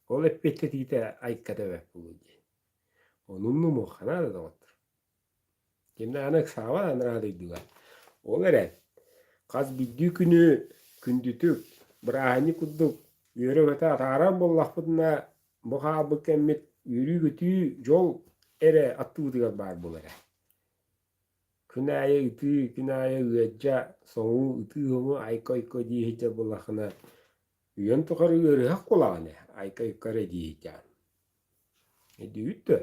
Ол эппиэттэтиитэ айката бэрт буолуо дии. Ону умнумуохха наада доҕоттор. Кимнээҕинэ ыксаабат анараа дойдуга. Ол эрэн, хас биирдии күнү күндүтүк, бырааһынньык курдук үөрэ-көтө атаарар буоллахпытына, бу хаалбыт кэммит үөрүү-көтүү, дьол эрэ аттыбытыгар баар буолара. Күн аайы ытыы, күн аайы ыаддьа, соҥуу, ытыы-соҥуу, айка-ойко дии сылдьар буоллаххына, үйэҥ тухары ыарыһах буолаҕын ээ, айка-ойко эрэ дии сылдьаҕын. Өйдүүгүт дуо?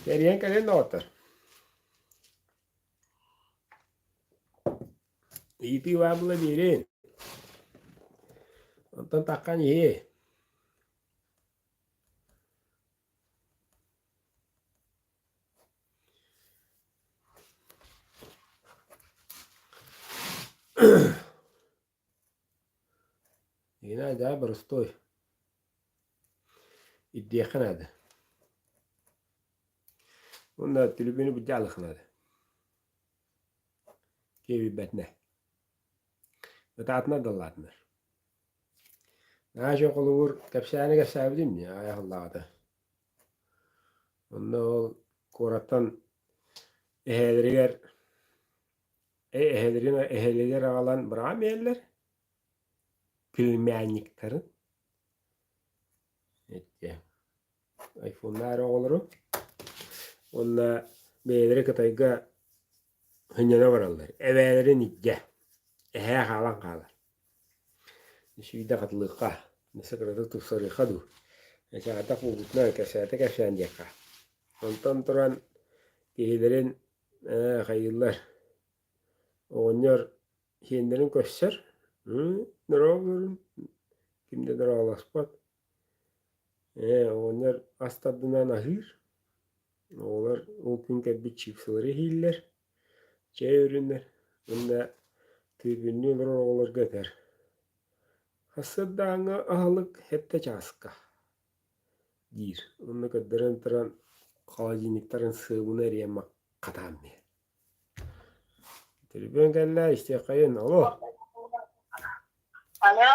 Кэрийэн кэлэн доҕоттор. Ыйытыы баар буола биэриэн. Онтон таххан иһиэ. Игнай, да, боростуой. Ирдиэххэ наада. Уонна түлүпүөнү былдьаалыахха наада. Киэбирбэтинэ. Ытаатынар да ыллаатынар. Наача холобур кэпсээни кэпсээбитим дии аҕыйах сыллааҕыта. Онно ол куораттан эһээлэригэр Эһэлэрин эһэлэригэр аҕалан быраҕан биэрэллэр, племянниктарын эттэ айфоннаары оҕолору уонна бэйэлэрэ Кытайга Сынньана бараллар, эбээлэрин илдьэ, эһээ хаалан хаалар. Үсүйдэ хатылыахха, өссө кыратык тупсарыахха дуу, эчэҕэтэх буолбутунан кэпсээтэ кэпсээн диэххэ. Онтон туран киһилэрин ээ хайыыллар, оҕонньор сиэннэрин көрсөр, дорооболорун, ким да дорооболоспот. Ээ оҕонньор ас тардынан аһыыр, Оҕолор ол күн кэлбит чипсылары иһииллэр, чэй өрүнэр уонна тыыбынныы олорор оҕолорго этэр: «Сарсыардааҥҥы аһылык сэттэ чааска» диир уонна көрдөрөн туран холодильниктарын сыабына эрийэн хатаан биэр. Төлөпүөн кэллэ, истиэххэйин, алло. Алло.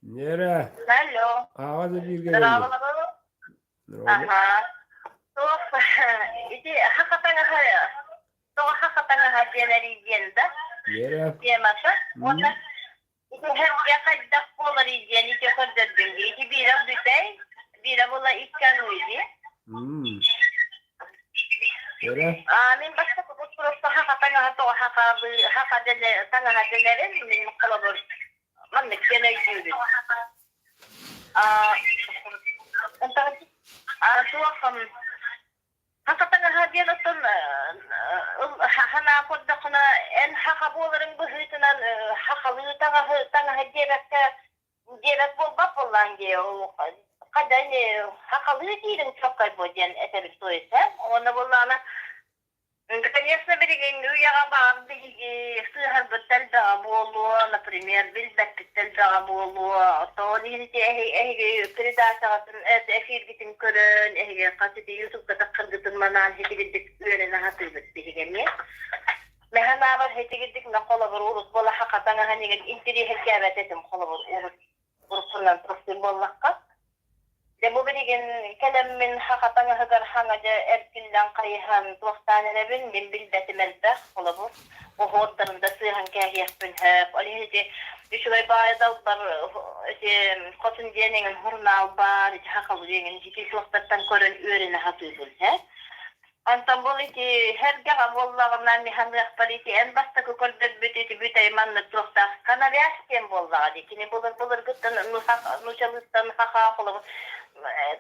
Нера. Алло. Ааҕа да бииргэ кэллим. Аһаа. Туох ити хаха таҥаһа тоҕо хаха таҥаһа диэн эрийдиэн да темата уонна ити һэргэ хайдах буоларый диэн ити көрдөрдүҥ дии. Ити биирэ бүтэй, биирэ була икки аныы дии. Аа, мин бастакы просто хаха таҥаһа тоҕо хахалыы хаха таҥаһа дэнэрин мин холобур маннык диэн өйдүүбүн. Хаха таҥаһа диэн оттон хаһанаа көрдөххүнэ эн хаха буоларыҥ быһыытынан хахалыы таҥаһы таҥаһы диэбэккэ диэбэт буолбат буоллаан дии хада хахалыы диириҥ чоккай буо диэн этэбит то есть уонна буоллаҕына Конечно, билигин үйэҕэ баар биһиги сыыһарбыт элбэҕэ буолуо, например, билбэппит элбэҕэ буолуо. Оттон иһин ити эһиги передачаҕытын, эфиргитин көрөн, эһиги хас ити ютубка таххыргытын манаан һитигирдик үөрэнэ сатыыбыт биһиги эмиэ. Мэһэн аабар һитигирдик на холобур урут буола хахатаҥ аһан игин интириэһиргээбэт этим холобур урут уруккунан тахсыы буоллахха. Дьэ бу билигин кэлэммин саха таҥаһыгар хаҥа дьэ эркиллэн хайыһан туохтаан эрэбин мин билбэтим элбэх холобур оһуордарын да сыыһан кээһиэхпин сөп ол иһин ити үчүгэй баайы далбар ити хотун диэн эҥин сурунаал баар ити сахалыы эҥин ити суохтартан көрөн үөрэнэ сатыыбын һэ Онтон бу ити сэргэҕэ буоллаҕына механыахпар ити эн бастакы көрдөрбүт ити бүтэй маннык туохтаах канавяз диэн буоллаҕа дии. Кини былыр-былыргыттан нуучалыыттан хаха холобур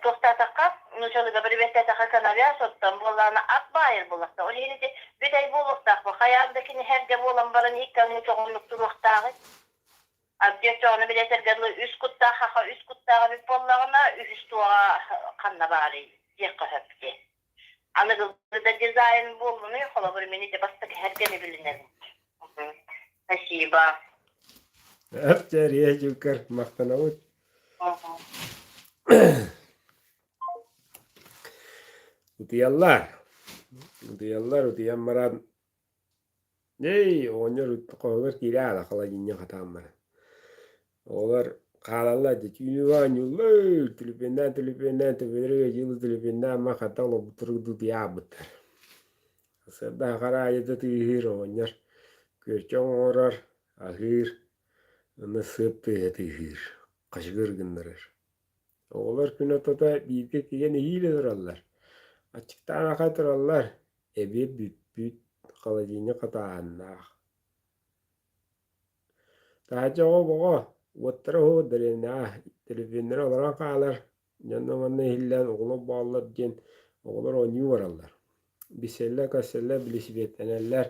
туохтаатахха нуучалыыга бирибиэттэтэххэ канавяз оттон буоллаҕына ат баайар буоллахта. Ол иһин ити бүтэй буолуохтаах бу. Хайаан да кини сэргэ буолан баран икки аҥыы чоҕуннук туруохтааҕый. Абдьыат чоҕуну билэтэргэ дылы үс куттаах хаха үс куттаах эбит буоллаҕына үһүс туоҕа ханна баарый диэххэ сөп дии. Аныгылыы да дизайн буоллунуй, холобур, мин ити бастакы эргэни билинэбин. Спасибо. Эп-чээрийэ дьүккэр махтанабыт. Утуйаллар. Утуйаллар, утуйан баран Эй, оҕонньор хоһугар киирэ аала холодильник хатаан баран. Оҕолор хаалаллар дьэ түүнү оонньууллар, түлүпүөннээн түлүпүөннээн төбөлөрө ыадьыылы түлүпүөннээн ма хата олорбуттарын утуйа аабыттар. Сарсыарда хара аайы да тыаһыыр оҕонньор күөрчэх оҥорор, аһыыр, уонна сыап тыаһа тыаһыыр, хачыгыр гыннарар. Оҕолор күн ортото бииргэ киирэн иһиилэ тураллар, аччыктаан ахан тураллар, Эбиэт бүппүт, холодильник хатааһыннаах. Таһырдьа оҕо-боҕо, уоттара уһук дэриэбинэҕэ төлөпүөннэрэ олорон хаалар, дьонно манна иһиллээн оҕолор бааллар диэн оҕолор оонньуу бараллар. Билсэллэр-көрсөллөр, билисипиэттэнэллэр,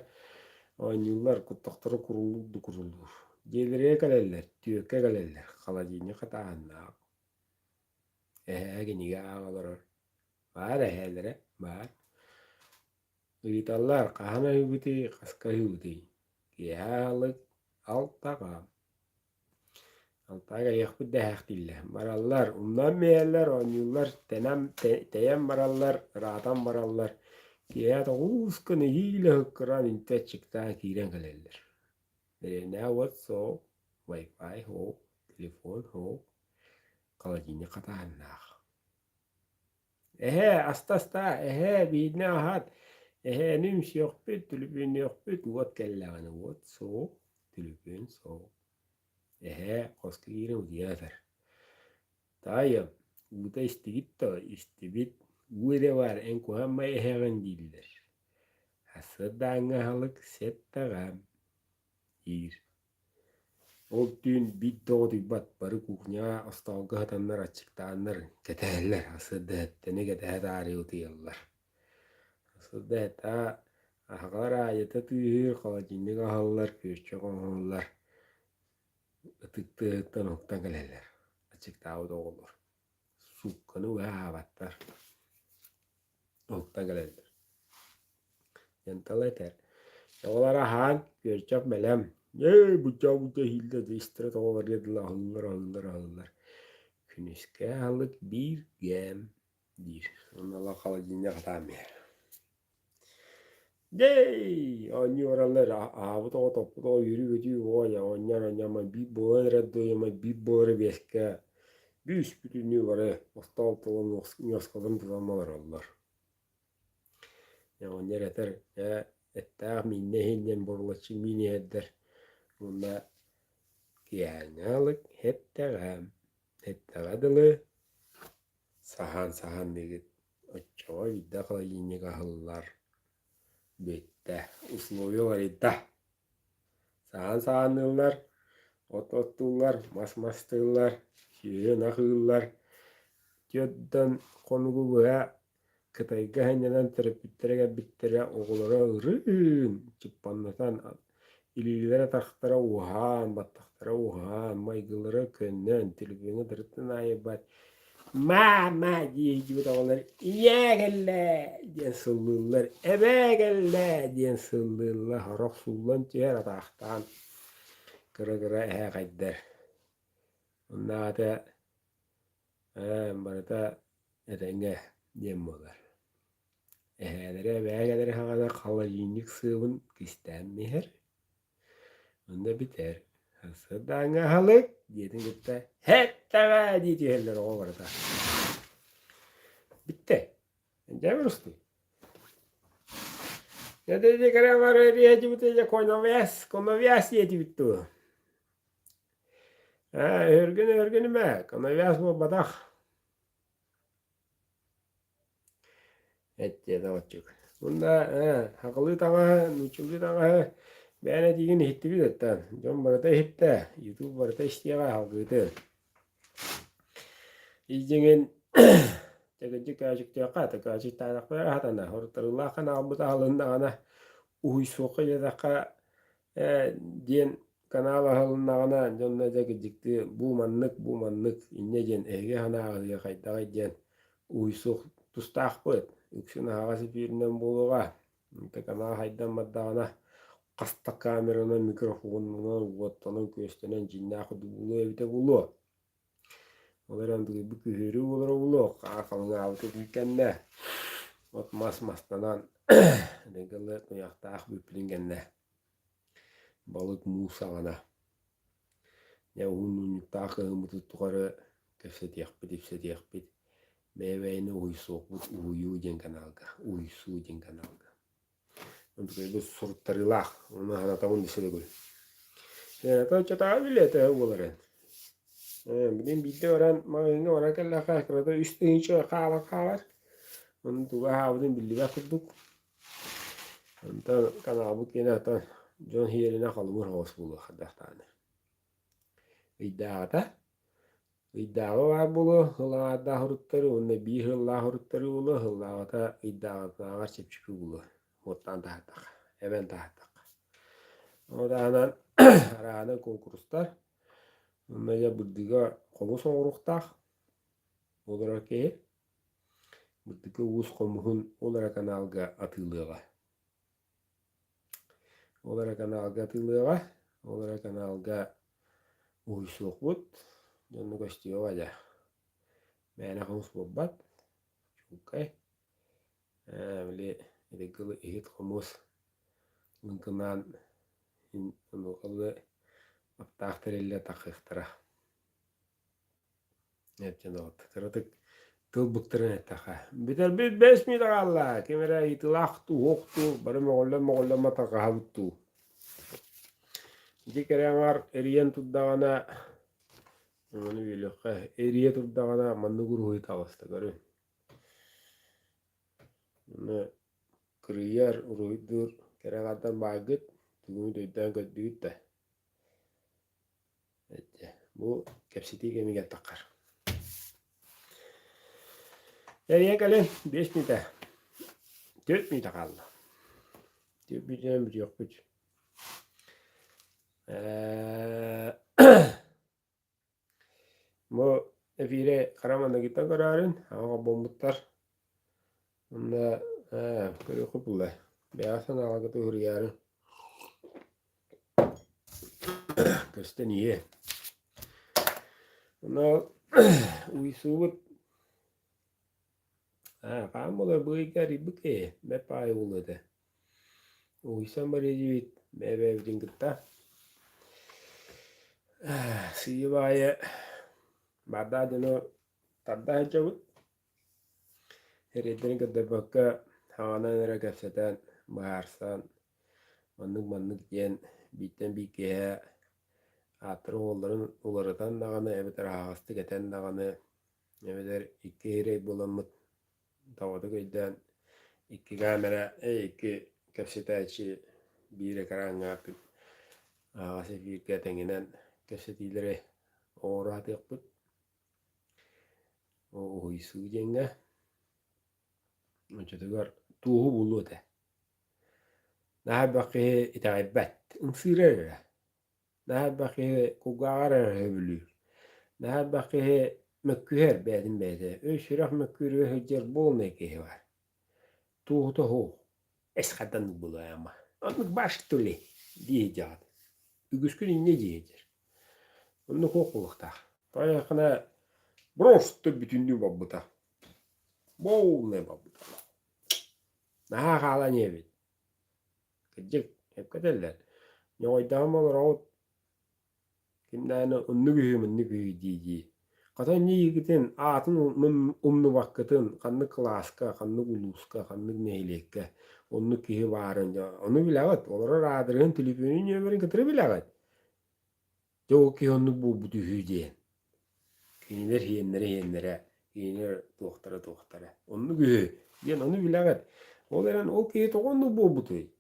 оонньууллар, куттахтара курулуур да курулуур. Дьиэлэригэр кэлэллэр, түөккэ кэлэллэр, холодильник хатааһыннаах. Эһээ кинигэ ааҕа олорор. Баар эһээлэрэ, баар. Ыйыталлар, хаһан аһыыбытый, хаска аһыыбытый? Киэһэ аһылык алтаҕа. Алтаҕа кэлиэхпит да эһээхтииллэр. Бараллар, умнан биэрэллэр, оонньууллар, тэнэн, тэйэн бараллар, ыраатан бараллар. Киэһэ тоҕус гына иилэ ыһыккыраан үнтү аччыктаан киирэн кэлэллэр. Дэриэбинэҕэ уот суох, вай-фай суох, телефон суох, холодильник хатааһыннаах. Эһээ, аста-астаа, эһээ, бииринэ аһаат, эһээни үҥсүөхпүт, түлүпүөннүөхпүт, уот кэллэҕинэ уот суох, түлүпүөн суох. Эһээ, хоско киирэн утуйа сытар. Таайыам, уута истигит дуо? Истибит. Уу эрэ баар, эн куһааммай эһээҕин дииллэр. Сарсыардааҥҥы аһылык сэттэҕэ диир. Ол түүн биир да оҕотуйбат, бары кухняҕа остуолга сытаннар аччыктааннар кэтэһэллэр, сарсыарда сэттэни кэтэһэ таарыйа утуйаллар. Сарсыарда сэттэҕэ аһаҕар аайыта тыаһыыр, холодильник аһаллар, күөрчэх оҥоһуллар, ытык тыаһыттан уһуктан кэлэллэр, аччыктаабыт оҕолор. Суукканы быһа аһаабаттар, уһуктан кэлэллэр. Диэн тыл этэр. Оҕолор аһаан, күөрчэх бэлэм. Ээ, буччаа-буччаа иһииллэр, дьэ истэрэ тоҕо барыа дылы аһыыллар, аһыыллар, аһыыллар. Күнүскэ аһылык бииргэ диир. Онно холодильник хатаан биэрэр. Дьэй, оонньуу бараллар, аһаабыт оҕо топпут оҕо үөрүү-көтүү оҕо оонньоон оонньоон биир буолан эрэр дуо, биир буолар эбиэскэ бүүс-бүтүннүү бары остуол тула ньуоскаларын тутан олороллор. Оҕонньор этэр, ээ, эттээх мииннэ иһин диэн бурулаччы миин иһэрдэр уонна киэһээҥҥи аһылык эттэҕэ, эттэҕэ дылы саһаан-саһаан диигит, оччоҕо биирдэ холодильник аһыллар, бүттэ, условие уларыйда. Саһаан саһааныыллар, от оттууллар, мас мастыыллар, сүөһү ынах ыыллар. Түөртэн хонугу быһа Кытайга сынньанан төрөппүттэрэ кэлбиттэрэ оҕолоро ырыын, чыппаннатан, илиилэрэ-атахтара уһаан, баттахтара уһаан, майгылара көннөн, телефоҥҥа дырыттан аайы «Маама!» дии сылдьыбыт оҕолор «Ийээ кэллээ!» диэн сыллыыллар, «Эбээ кэллээ!» диэн сыллыыллар, сорох сууллан түһэр атаахтаан кыра-кыра эһээхэйдэр. Оннооҕута ээ барыта этэҥҥэ диэн буолар. Эһээлэрэ эбээгэлэрэ саҕана холодильник сыабын кистээн иһэр. Онно бүтэр. Сарсыардааҥҥы аһылык диэтин кытта «Һэттэҕэ!» дии түһэллэр оҕо барыта. Бүттэ. Дьэ устуу. Коновяз диэтибит дуо? Ээ, өһүргүн өһүргүнүмэ, коновяз буолбатах. Эттиэ доҕоччук. Уонна ээ, сахалыы таҥаһы, нууччалыы таҥаһы бэйэн этиигин иһиттибит оттон. Дьон барыта иһиттэ, ютуб барыта истиэҕэ салгыытын. Ис дьиҥин чэкэччи көөчүктүөххэ, көөчүктээтэхпинэ эрэ сатана. Хоруттарыылаах ханаалбыт аһылыннаҕына, уһуйсуохха диэтэххэ ээ диэн канал аһылыннаҕына дьонно дьэ кырдьыктыы бу маннык, бу маннык инньэ диэн эһиги санааҕытыгар хайдаҕый диэн уһуйсуох тустаахпыт. Үксүн аһаҕас эфиринэн буолуоҕа. Онто канал хайдан бардаҕына хас да камеранан, микрофонунан, уоттанан-күөстэнэн дьиҥнээх буолуо эбитэ буолуо. Ол эрэн бүгүҥҥү күһүөрү буолара буолуо, хаар халыҥаабытын кэннэ от-мас мастанан дыгылы туйахтаах бүппүтүн кэннэ балык муус саҕана дьэ уһун мунньуктаах кыһыммытын тухары кэпсэтиэхпит ипсэтиэхпит бэйэ-бэйэни уһуйсуохпут уһуйуу диэн каналга уһуйсуу диэн каналга онтукайбыт суруттарыылаах ону санатабын да сүрүгүн оччотооҕу билиэтэ буоларын билин биирдэ баран маҕаһыыҥҥа баран кэллэххэ кырата 3000 хаалан хаалар ону тугу аһаабытын биллибэт курдук Онтон каналбыт киэнэ оттон дьон иһиэринэ холобур соҕус буолуо хайдах даҕаны. Ыйдааҕыта ыйдааҕы баар буолуо сыл аҥаардаах уруттары уонна биир сыллаах уруттары буолуо сыллааҕыта ыйдааҕытынааҕар чэпчэки буолуо уоттаан таһаардахха эбэн таһаардахха. Ону таһынан арааһынай куонкурустар уонна дьэ бырдыга хомус оҥоруохтаах олорор киһи Бырдыка уус хомуһун ол эрэ каналга атыылыаҕа. Ол эрэ каналга атыылыаҕа, ол эрэ каналга уһуйсуохпут, дьонно көстүөҕэ дьэ. Мээнэ хомус буолбат, чуолкай. Ээ, били ити иһит хомус лыҥкынаан онуоха аптаах тэриллэ таххыахтара. Кыратык тыл быктаран эттэххэ, бүтэрбит бэс мүнүүтэ хаалла, ким эрэ ыйытыылаах дуу, суох дуу, бары мөҕүллэн-мөҕүллэн матарҕаһабыт дуу. Ити кэрэ аҥаар эрийэн турдаҕына, ону үөлүөххэ, эрийэ турдаҕына маннык уруһуй таҕыста, көрүҥ. Ону. кырыйар, уруһуйдуур кэрэ аҥардар бааргыт, тугу өйдөөн көрдүгүт да. Бу кэпсэтии кэмигэр таххар. Эрийэн кэлин 5 мүнүүтэ, 4 мүнүүтэ хаалла. 4 мүнүүтэнэн бүтүөхпүт. Бу эфири хара манныгыттан көрөөрүн, аҕа холбоммуттар. Онно көрүөххүт булла. Бэйэҕэ санааларгыт уһуруйаарын. Көстөн иһиэ. Онно уйсуубут хаан буолар быйга арыйбыт киһи бэрт баҕайы буолуо этэ. Уйсан барыа диэбит бэйэ-бэйэбитин кытта. Сыыйа баайы баардаах дьону тарда сылдьабыт. Эрэйдэрин көрдөрбөккө хаҥанан эрэ кэпсэтэн, быһаарсан, маннык-маннык диэн бииртэн биир киэһэ ааттарын-уолларын уларытан даҕаны эбэтэр аһаҕастык этэн даҕаны, эбэтэр икки сирэй буоламмыт тоҕотук өйдөөн икки камера, икки кэпсэтээччи биир экраҥҥа аһаҕас эфиргэ тэҥинэн кэпсэтиилэри оҥоро сатыахпыт. Уһуйсуу диэҥҥэ оччотугар туоһу булуо этэ. Наһаа элбэх киһи итэҕэйбэт, ымсыырар эрэ. Наһаа элбэх киһи кулгааҕар эрэ сөбүлүүр. Наһаа элбэх киһи мөккүһэр бэйэтин бэйэтэ. Өй-сүрэх мөккүөрүгэр сылдьар буолунай киһи баар. Туоһута суох. Эс хатаннык буолуо ама. Оннук баар что ли дии сылдьаҕыт. Үгүскүн инньэ дии сылдьар. Оннук суох буолуохтаах. Тойоххуна просто бүтүннүү барбыта. Полный барбыта. Наһаа хаалан иһэбит. Кырдьык, сөпкө этэллэр. Ньоҕойдоһон олороҕут ким даҕаны оннук үһү, маннык үһү дии-дии. Хата инньэ аатын умнубаккытын, ханнык кылааска, ханнык улууска, ханнык нэһилиэккэ оннук киһи баарын ону билэҕит. Олорор аадырыһын, төлөпүөнүн нүөмэрин кытары билэҕит. Дьэ ол киһи оннук буолбут үһү диэн. Кинилэр иһиэннэрэ иһиэннэрэ, кинилэр туохтара туохтара. Оннук үһү диэн ону билэҕит. Ол эрэн ол киһи тоҕо оннук буолбутуй?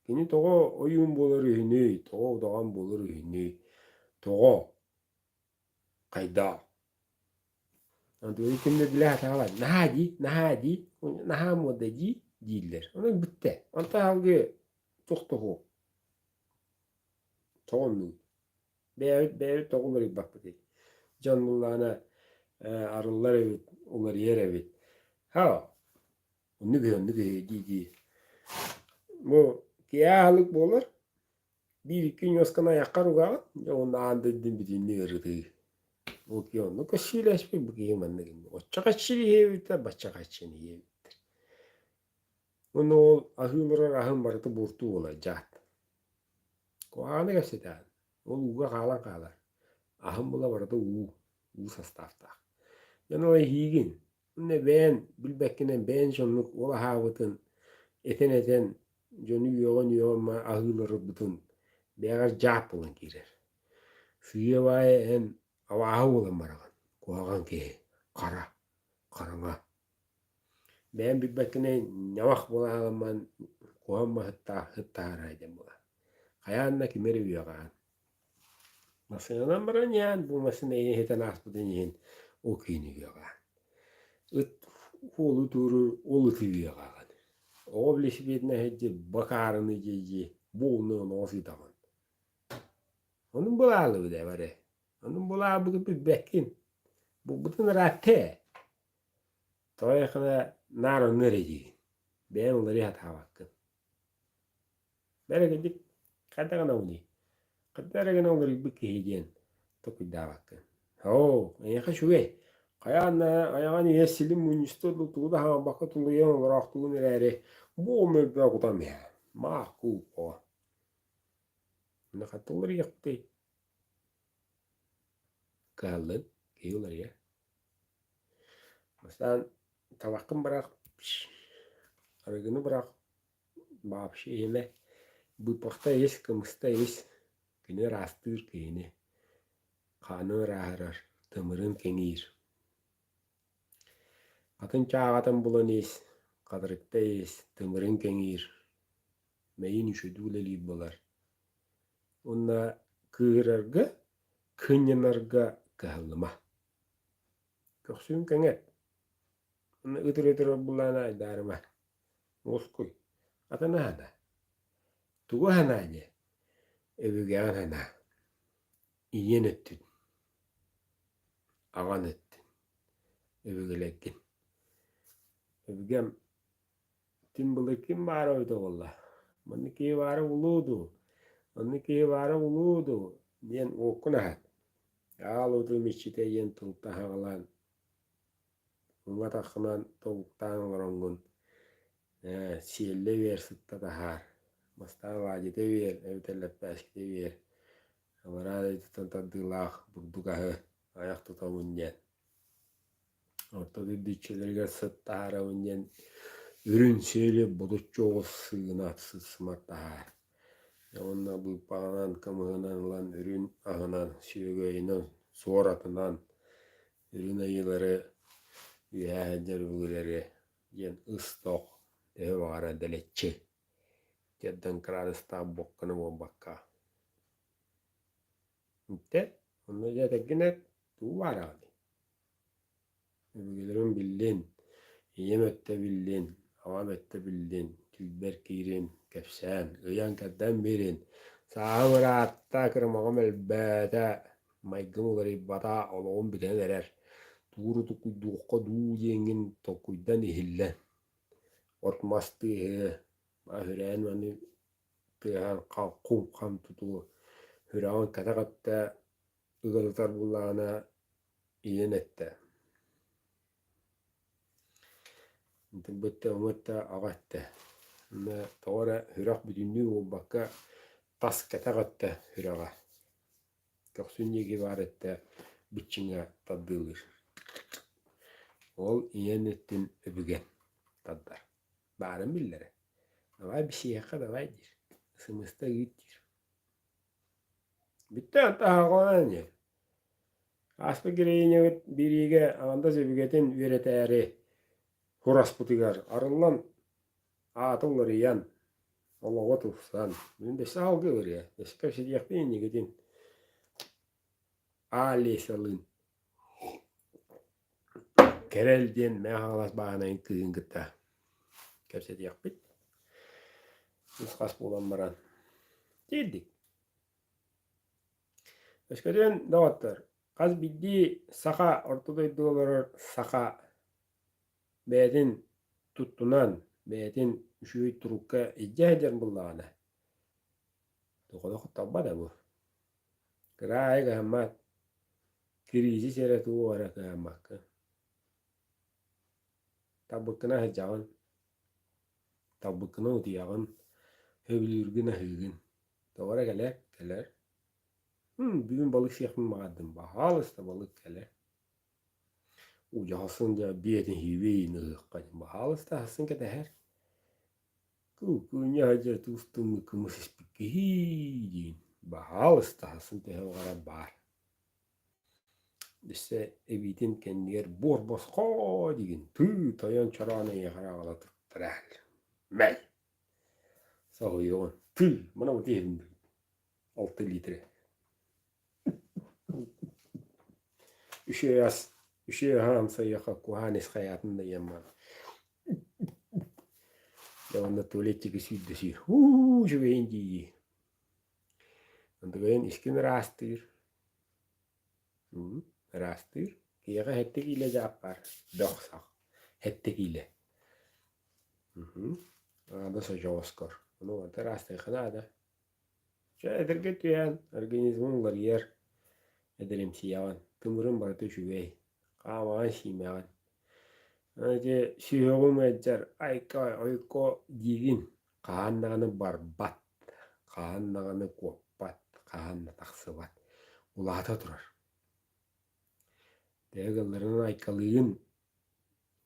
Кини тоҕо ойуун буолар үһүнүй, тоҕо удаҕан буолар үһүнүй, тоҕо? Хайдах? Антон ким да билэ сатаабат. Наһаа дии, наһаа дии, наһаа муода дии дииллэр. Онон бүттэ. Онтон салгыы туох да суох. Тоҕо оннугуй? Бэйэбит бэйэбит тоҕо уларыйбаппытый? Дьон буллаҕына арыллар эбит, уларыйар эбит. Һаа, оннук үһү, оннук үһү дии-дии. Бу киэһэ аһылык буолар, биир-икки ньуосканы айаххар угаҕын, дьэ уонна аан дойдун бүтүннүү ырытыы. Бу киһи оннук көссүүлэспит, бу киһи маннык оччо хаччы иһиэбиттэр, бачча хаччыны иһиэбиттэр. Уонна ол аһыы олорор аһын барыта буорту буолар дьаат. Куһаҕаны кэпсэтэҕин, ол ууга хаалан хаалар. Аһын була барыта уу, уу састааптаах. Дьон ол эһиигин, уонна бэйэн билбэккинэн бэйэн дьоннук ол аһаабытын этэн-этэн дьону үөҕэн-үөҕэн аһыыларбытын бэйэҕэр дьаат буолан киирэр. Сыыйа-баайа эн абааһы буолан бараҕын, куһаҕан киһи, хара, хараҥа. Бэйэм билбэккинэн ньамах буолан куһаҕан маһыттаах ыттаһарай диэн буолар. Хайаан да кими эрэ үөҕэҕин. Массыынанан баран иһэн бу массыына эйигин иһитэн ааспытын иһин ол киһини үөҕэҕин. Ыт уолу туоруур ол ыты үөҕэҕин. Оҕо велосипединэн сылдьар бакаарыны дии-дии бу уолу оноҕос ыытаҕын. Оннук былаалыбыт ээ бары. Оннук былаабыгы билбэккин. Булбутун ыраатта ээ. Тоҕо диэххинэ наар онно эрэ диигин. Бэйэҥ уларыйа сатаабаккын. Бэрэ кырдьык хайдах гына уний? Хайдах эрэ гына уларыйбыт киһи диэн толкуйдаабаккын. Оо, эйиэхэ үчүгэй. Хайаан да айаҕын иһэ силим мунньустуо дуу, тугу да хаалбакка тулуйан олороохтугун эрээри, бу мөлбөө кутан иһэ. Маах кууппа. Онно хатта уларыйыахпытый? Кыһаллын, киһи уларыйар. Бастаан табаххын бырах, арыгыны бырах, вообще иһимэ, быыппахта ис, кымыста ис, кини ыраастыыр киһини, хаанын ырааһырар, тымырын кэҥиир. Атын чааҕатын булан ис, Хатырыкта ис, тымырыҥ кэҥиир, мэйиин үчүгэйдик үлэлиир буолар. Уонна кыыһырарга, кынньанарга кыһаллыма. Көхсүҥ кэҥэт. Уонна ытыр-ытыр булаан айдаарыма. Уоскуй. Атына аһана. Тугу аһанаа диэ? Өбүгэҕин аһанаа. Ийэн өттүн. Аҕан өттүн. Өбүгэлэргин. Өбүгэм Ким былыр ким баара эбитэ буолла? Маннык киһи баара буолуо дуу, оннук киһи баара буолуо дуу диэн уоккун аһат. Аал уотум иччитэ диэн тылта аһаҕалаан, уҥа атаххынан тобуктаан олороҥҥун ээ, сиэллэ биэр сытта таһаар, бастаан алаадьыта биэр эбэтэр лэппээскитэ биэр, аллараа дойдуттан тардыылаах бурдук аһы айах тутабын диэн. Орто дойду иччилэригэр сыт таһаарабын диэн үрүн сиэли ботуччу оҕус сыына сымар таһаар. Уонна быыппаҕынан, кымыһынан ылан үрүн аһынан, сүөгэйинэн, суоратынан үрүн айыылары үөһээ сылдьар өбүгэлэри диэн ыс-тох төһө баҕарар дэлэччи тиэрдэн кыраадыстаах буокканы буолбакка. Итэ онно дьэ этэргин эт, тугу баараҕыный? Өбүгэлэрим биллин, ийэм өттө биллин, аҕам өттө биллин, түүлбэр киирин, кэпсээн, ыйан-кэрдэн биэрин, сааһым ыраатта, кырымаҕым элбээтэ, майгым уларыйбата, олоҕум бүтэн эрэр, тууру тукуйдуохха дуу диэҥҥин толкуйдан иһиллэн, от-мас тыаһы, үрээн маны тыаһаан кум-хам тутуу, сүрэҕин кэтэх өттө ыгылытар буоллаҕына ийэн эттэ Тылбыт уҥа аҕа эттэ Онно тоҕо эрэ сүрэх бүтүннүү буолбакка тас кэтэх өттө сүрэҕэ көхсүн диэки баар өттө быччыҥа тардыылыыр. Ол ийэн өттүн өбүгэн тардар. Баарын биллэрэ. Давай бисиэххэ давай диир. Сымыста ыыт диир. Бүттэ таһаҕалаан ини. Ааспыт героинябыт биэриигэ аҥардас өбүгэтин үөрэтээри кураспытыгар арыллан, аата уларыйан, олоҕо тупсан, мин өссө алгыы ырыа, өссө кэпсэтиэхпин иннигитин Алесялыын Кэрэл диэн Мэҥэ Хаҥалас бааһынайын кыыһын кытта кэпсэтиэхпит. Үс-хас буолан баран тиийдик. Өскөтүн доҕоттор, хас биирдии саха орто дойдуга олорор саха бэйэтин туттунан, бэйэтин үчүгэй турукка илдьэ сылдьар буоллаҕына, тоҕо талба да бу. Кыра аайы кыһаммат, кириисис эрэ туох эрэ кыһаммаккын. Талбыккына сылдьаҕын, талбыккына утуйаҕын, сөбүлүүргүн аһыыгын. Тоҕо эрэ кэлэр, кэлэр. Бүгүн балык сиэхпин баҕардым, баһаалыста балык кэлэр. Удьаһасын дьэ биэтин сиибин ыһыахха диэн баһаалыста аһасын кэтэһэр. Күүнньэ дьэ туус тымныы кымыс испит киһи диин баһаалыста аһасын төһө баҕарар баар. Өссө эбиитин кэннигэр буор босхо диигин тыы тойон чороон эйиэхэ аҕала туттара мэл соһуйуоҕун тыы мына бу тиһин алта литрэ үчүгэй ас үчүгэй аһы амсайыахха куһаан ис хайаатын да ийэм мааны дьэ уонна туалетчиги сүүрдэ сүүр уу үчүгэйин дии Онтукайын искин ыраастыыр ыраастыыр киһиэхэ сэттэ киилэ дьаап баар бөх-сах сэттэ киилэ Наада сочоҕоскор ону барыта ыраастыахха наада Чэ, эдэргэ түһээн организмыҥ уларыйар, эдэримсийэҕин, тымырыҥ барыта үчүгэй, хаамаҕын-сиимэҕин. Аны ити сүһүөҕүҥ ыалдьар, айка, ойко диигин, хаһан даҕаны барбат, хаһан даҕаны куоппат, хаһан да тахсыбат, улаата турар. Төһө гылларынан айкалыыгын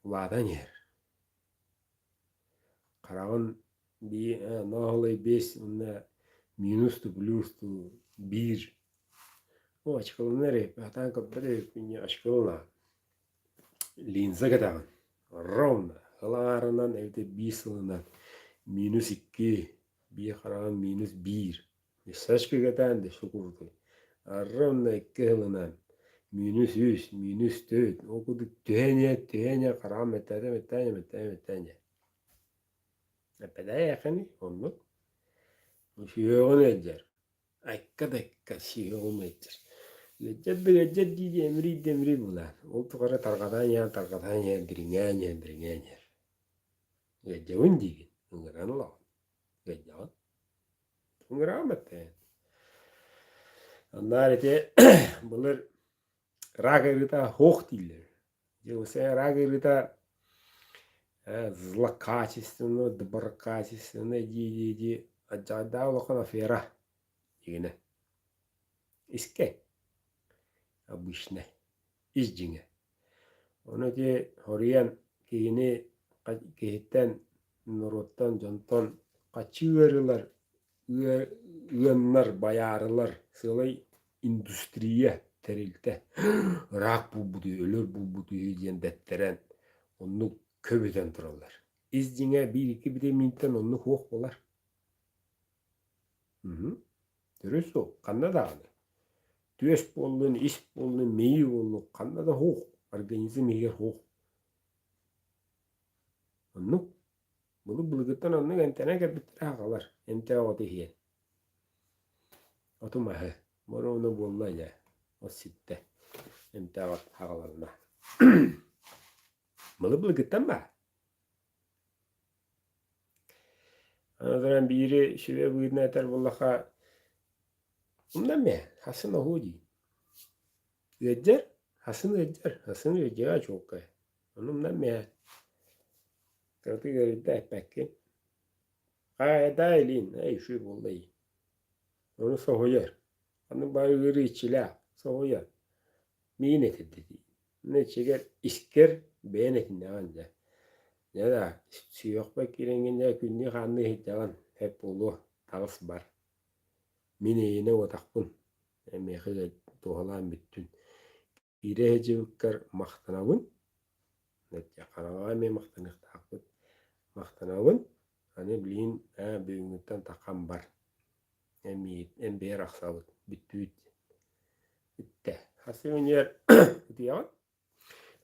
улаатан иһэр. Хараҕын нооһолой биэс уонна минус ту плюс ту биир О, очколанар эбиппин, сатаан көрбөт эбиппин дии очколана. Линза кэтэҕин ровно. Сыл аҥаарынан эбэтэр биир сылынан -2, биир хараҕын -1. Сашкыгатаан да сукурдуй. Арра онно икки сылынан -3, -4 ол курдук түһэн иһэр, түһэн иһэр хараҕым мэттээтэ, мэттээн, мэттээн, мэттээн иһэр. Эппэдээйэххиний оннук. Сүһүөҕүн ыалдьар. Айка да айка сүһүөҕүм ыалдьар. Ыалдьар да ыалдьар дии-дии эмирий да эмирий булаан. Ол тухары тарҕатан иһэн, тарҕатан иһэн, дириҥээн иһэн, дириҥээн иһэр. Ыалдьабын диигин, ыҥыран ылаҕын. Ыалдьаҕын. Ыҥыраҕын баттаан. Аннаар ити былыр рак ыарыыта һуох дииллэр. Дьэ, рак ыарыыта злокачественный, доброкачественный дии-дии алдьархайдаах улахан афера дьиҥинэ. Искэ обычно ис дьиҥэ. Ону ити хоруйан киһини киһиттэн, норуоттан, дьонтон хаччы ыарыылар ыаннар, байаарылар, сыалай индустрия тэрилтэ ыраах булбут үһү, өлөр булбут үһү диэн дэттэрэн оннук көбүтэн тураллар. Ис дьиҥэ биир-икки битэмиинтэн оннук суох буолар. Төрүт суох, ханна даҕаны. Түөс буоллун, ис буоллун, мэйии буоллун, ханна да суох, организм иһигэр суох. Оннук. Былыр-былыргыттан оннук эмтэнэн кэлбиттэрэ аҕалар, эмтээх оту иһиэн. Оту-маһы, боруона буолла дьэ, от ситтэ, эмтээх от аҕаланна. Былыр-былыргыттан баар. Аны туран биири сүбэ быһыытынан этэр буоллахха, умнан ээ, хасын оһуо дии. Ыалдьар, хасын ыалдьар, хасын ыалдьара чуолкай. Ону умнан ээ. Кыратык ыарыйда эппэккин. Хаайдаа илиин, эй үчүгэй буолла дии. Ону соһуйар. Аны бары ыарыы иччилээх, соһуйар. Миигин этирдэ дии. Аны иччигэр искэр бэйэн этиннэҕин дьэ. Дьэ да, сүһүөхпэр киирэҥҥин дьэ күннүү-хаанныы иһийдэҕин, эп буолуо, таҕыс бар. Мин эйиэнэ уотахпын, миэхэ туһалаан бүттүн. Киирэ сылдьыбыккар махтанабын. Хараҥаҕа эмиэ махтаныахтаахпыт. Махтанабын. Аны билигин ээ бүгүҥҥүттэн таххан бар. Эн бэйэр ахсабыт. Бүттүбүт. Бүттэ. Хас үүнүөр утуйаҕын?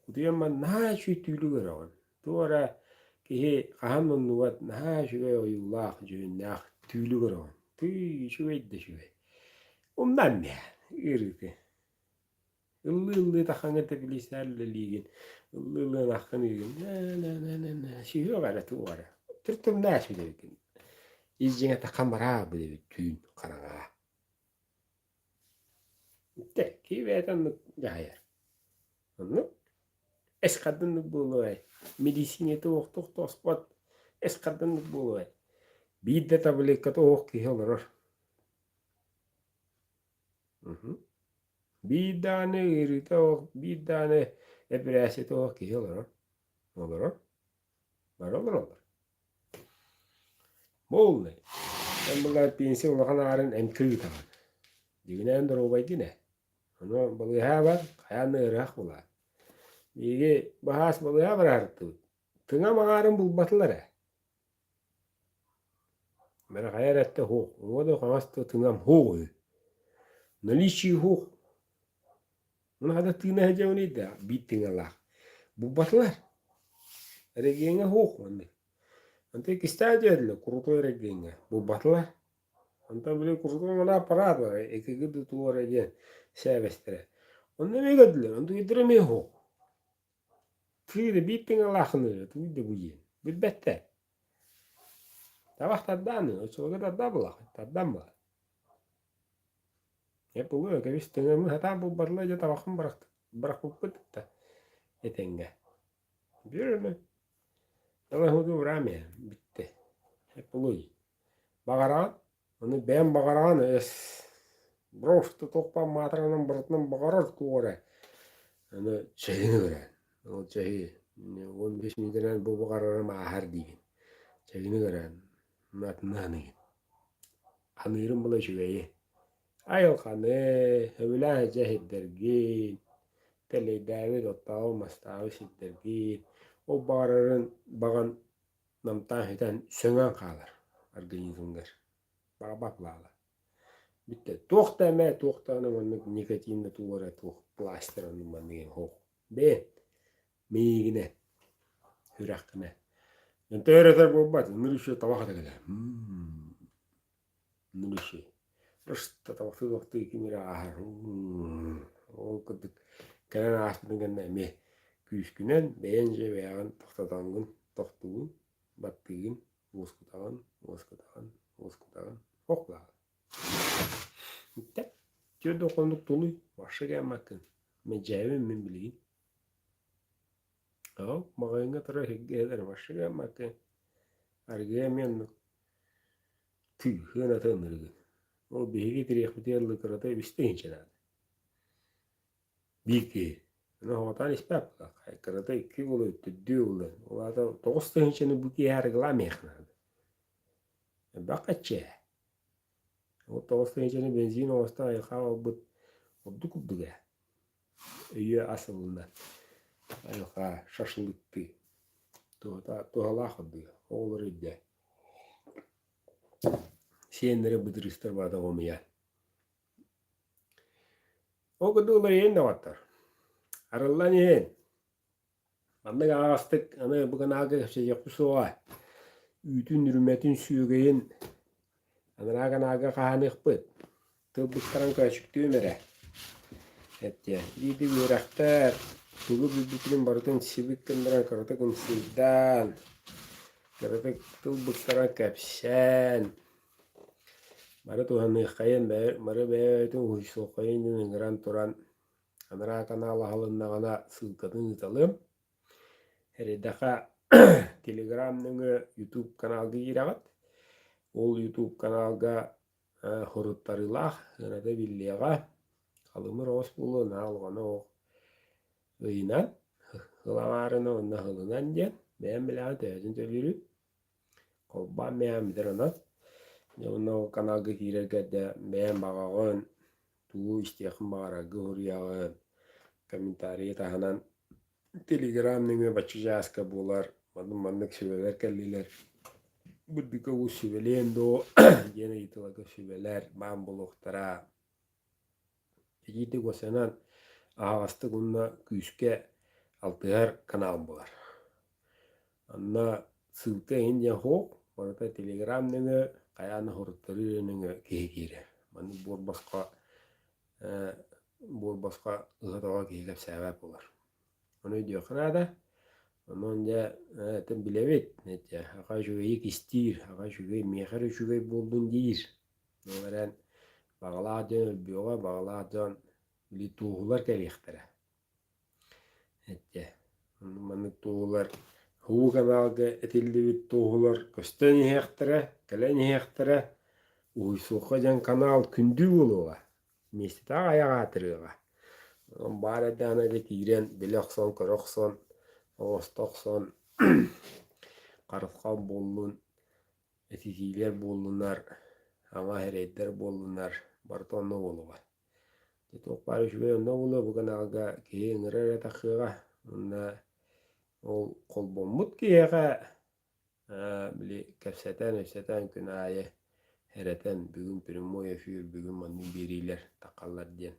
Утуйан баран наһаа үчүгэй түүлү көрөҕүн. Туох эрэ киһи хаһан да умнубат наһаа үчүгэй ойуулаах, дьүһүннээх түүлү көрөҕүн. Тыый, үчүгэй да үчүгэй. Умнан ээ, ыарыыты. Ыллыы-ыллыы таххаҥҥа тэпилииссэҕэр үлэлиигин, ыллыы-ыллыы ынаххын ыыгын, нэ-нэ-нэ-нэ сүһүөх эрэ туох эрэ. Түртүмнээх эбиккин. Ис дьиҥэ таххан бараа билэбит түүн хараҥаҕа. Дьэ, киһи бэйэтэ оннук дьаһайар. Оннук. Эс хардыннык буолуой. Медицинэтэ уохтуох тоспот эс хардыннык буолуой. Биир да таблетката суох киһи олорор. Биир даҕаны ыарыыта суох, биир даҕаны эпэрээссийэтэ суох киһи олорор. Олорор. Бары олороллор. Буолла. Эн былаан пенсия улахан аарын эмкэ ыытаҕын. Дьиҥинээн доруобайгын ээ. Ону балыыһа бар, хайаан да ыарыһах булаар. Биһиги баһаас балыыһа бараартыбыт. Тыҥам аҥаарын булбатылар ээ. Маны хайа эрэ өттө суох, уҥа да хаҥас да тыҥам суох үһү. Наличие суох. Маны хата тыына сылдьабыный да биир тыҥалаах. Булбатылар. Эрэгиэҥҥэ суох маннык. Онтон иккистээн түһэллэр крутой эрэгиэҥҥэ. Булбатылар. Онтон били крутой маны аппараат бар, ЭКГ да туох эрэ диэн сээбэстэрэ. Онно эмиэ көрдүлэр, онтугайдара эмиэ суох. Тыына биир тыҥалааххын тугуй да бу диэн билбэттэр. Табах тардаан оччолорго тардаан булаҕын, тардан буолар. Дьэ буолуо кэбис тыҥамы сатаан булбатылар дьэ табаххын бырахпыппыт да этэҥҥэ. Бүөр эмэ. Талаһыыга ураам ээ бүттэ. Буолуой. Баҕараҕын Ону бэйэм баҕараҕын эс брошта туохпан маатыранан барытынан баҕарар туох эрэ аны чэйин көрөөн ол чэйи 15 мүнүүтэнэн бу баҕарарым ааһар диигин чэйини көрөөн атынна саныыгын аныырым була үчүгэйи айылҕаны сөбүлээн сылдьар сирдэргин тэлэйдээбит оттообут мастаабыт сирдэргин. Ол баҕарарын баҕан намтаан сүтэн сөҥөн хаалар организмҥар. Баҕабат лаала. Бүттэ. Туох да эмэ, туох даҕаны маннык никотин да туох эрэ туох пластыр оннук маннык эҥин суох. Бэйэн миигинэ, сүрэххинэ. Онто өр өтөр буолбат, ыныр үчүгэй табах ата кэлэр. Ыныр үчүгэй. Просто табахтыы-табахтыы ким эрэ ааһар. Ол курдук кэлэн ааспытын кэннэ эмиэ күүскүнэн бэйэҥ дьэ бэйэҕин тохтотоҥҥун тохтуугун, баттыыгын, уоскутаҕын, уоскутаҕын, уоскутаҕын. Ох баар. Бүттэ. Түөрт хонук тулуй, вообще гаммаккын. Мэдьээбин мин билигин. Ол маҕаһыыҥҥа турар сиргэ вообще гаммаккын. Арыгыга эмиэ оннук. Тыыһыан аты ынырыгын. Ол биһиги тириэхпитигэр лыкырата үстэ иһинчэ наада. Биир киһи. Аны оҕотоон испэт кырата икки буолуо, төрдүө буолуо. Ол аата 9000-ны бу киэһэ арыгылаан иһиэх наада. Элбэх хаччы ээ. Ол 9000-ны бензин оҥостон айылҕаҕа ылбыт ордук курдук ээ. Өйүө ас ылына. Айылҕа шашлыктыы. Туһата туһалаах ордуга. Оҕолор өйдөө. Сиэннэрэ быдырыыстар баата хомуйа. Ол курдук уларыйан доҕоттор. Арыллан иһин. Маннык аҕастык аны бу каналга кэпсэтиэхпит суоҕа. Үүтүн, үрүмэтин, сүөгэйин анараа каналга хаһааныахпыт. Тыл быстаран көөчүктүөм эрэ. Эттиэ. Биирдик үөрэхтэр тугу билбитин барытын сибик гыннаран кыратык ымсыырдаан, кыратык тыл быстаран кэпсээн, Бары туһаныаххайын, бары бэйэ-бэйэтин уһуйсуоххайын диэн ыҥыран туран, анараа канал аһылыннаҕына ссылкатын ыыталыам. Эрэйдэххэ Телеграм нөҥүө YouTube каналга киирэҕит. Ол YouTube каналга хоруттарыылаах сыаната биллиэҕэ. Халымыр оҕус буолуо, наһаа улахана оҕ ыйынан, сыл аҥаарына уонна сылынан диэн бэйэм билэҕин төһөтүн төлүүрүн. Холбоон бэйэм бүтэр онон. Дьэ уонна ол каналга киирэргэ эрдэ бэйэм баҕаҕын, тугу истиэххин баҕараргын суруйаҕын, комментарийы таһынан Телеграм нөҥүө бачча чааска буолар, маннык-маннык сүбэлэр кэллилэр, Бурдука уус сүбэлиэн дуо диэн ыйытыыларга сүбэлэр баан буолуохтара. Итиитик уосанан аһаҕастык уонна күүскэ алтыһар канал буолар. Онно ссылка иһин диэн суох, барыта Телеграм нөҥүө, хайаан да суруттарыы нөҥүө киһи киирэр. Маннык буор босхо буор босхо ыһа-тоҕо киһи кэпсээбэт буолар. Ону өйдүөххэ наада. Онон дьэ этин билэбит, аха үчүгэйи кистиир, аха үчүгэй миэхэ эрэ үчүгэй буоллун диир. Ол эрэн баҕалаах дьон өлбүөҕэ, баҕалаах дьон били туоһулар кэлиэхтэрэ. Эттэ. Маннык туоһулар һуу каналга этиллибит туоһулар көстөн иһиэхтэрэ, кэлэн иһиэхтэрэ. Уһуйсуохха диэн канал күндү буолуоҕа. Миэстэтэ аҕыйах аатырыаҕа. Онон баар эрдэҕинэ дьэ киирэн билэ охсон, көрө охсон, оҥосто охсон харысхал буоллун, этитиилэр буоллунар, аҥаа эрэйдэр буоллунар, барыта онно буолуоҕа. Дьэ туох баар үчүгэй онно буолуо, бу каналга киһи ыҥырар эрэ тахсыаҕа. Уонна ол холбоммут киһиэхэ били кэпсэтэн-ипсэтэн күн аайы эрэтэн бүгүн прямой эфир, бүгүн маннык биэриилэр таххаллар диэн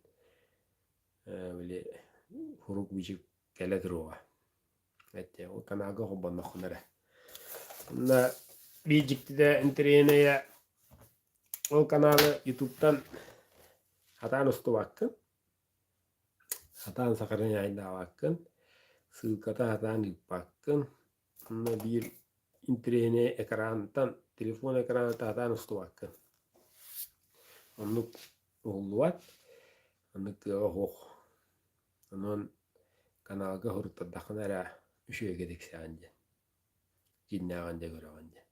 били сурук-бичик кэлэ туруоҕа. Эттэ, ол каналга холбонноххуна эрэ. Онно биир дьиктитэ интэриэһинэйэ ол каналы ютубтан хатаан устубаккын, хатаан сохраняйдаабаккын, ссылката хатаан ыыппаккын. Онно биир интэриэһинэй экрантан, телефон экраныттан хатаан устубаккын. Оннук уһуллубат, оннук кыаҕа суох. Онон каналга суруттардаххына эрэ үчүгэйгэ тиксэҕин диэн, дьиҥнээҕин дьэ көрөҕүн диэн.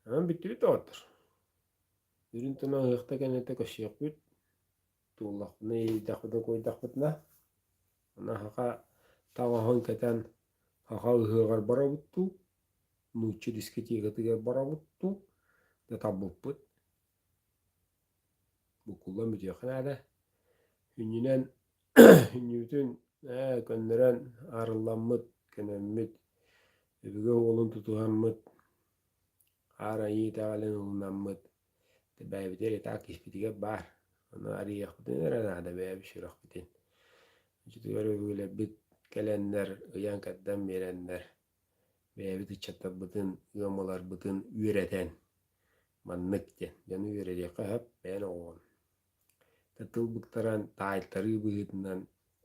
Онон бүттүбүт доҕоттор. Үрүҥ тунах ыһыахта кэнниттэн көрсүөхпүт. Туоллахпына, иэйдэхпитинэ, куойдахпытына. Онон саха таҥаһын кэтэн саха ыһыаҕар барабыт дуу, нуучча дискотекатыгар барабыт дуу, да талбыппыт. Буккуллан бүтүөххэ наада. Сүнньүнэн сүнньүбүтүн ээ көннөрөн арылламмыт. көнөммүт, өбүгэ уолун тутуһаммыт, Аар Айыы итэҕэлин ылынаммыт, бэйэбитигэр итак испитигэр баар. Ону арыйыахпытын эрэ наада бэйэбит сүрэхпитин. Оччотугар өбүгэлэрбит кэлэннэр, ыйан-кэрдэн биэрэннэр, бэйэбит ыччаттарбытын, ыамаларбытын үөрэтэн, маннык диэн дьону үөрэтиэххэ сөп бэйэн оҕоҕун. Тыл быктаран, таайтарыы быһыытынан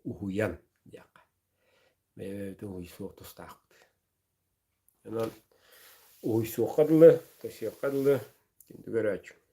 уһуйан диэххэ. Бэйэ-бэйэбитин уһуйсуох тустаахпыт. Онон уһуйсуохха дылы, көрсүөххэ дылы, күндү көрөөччүм.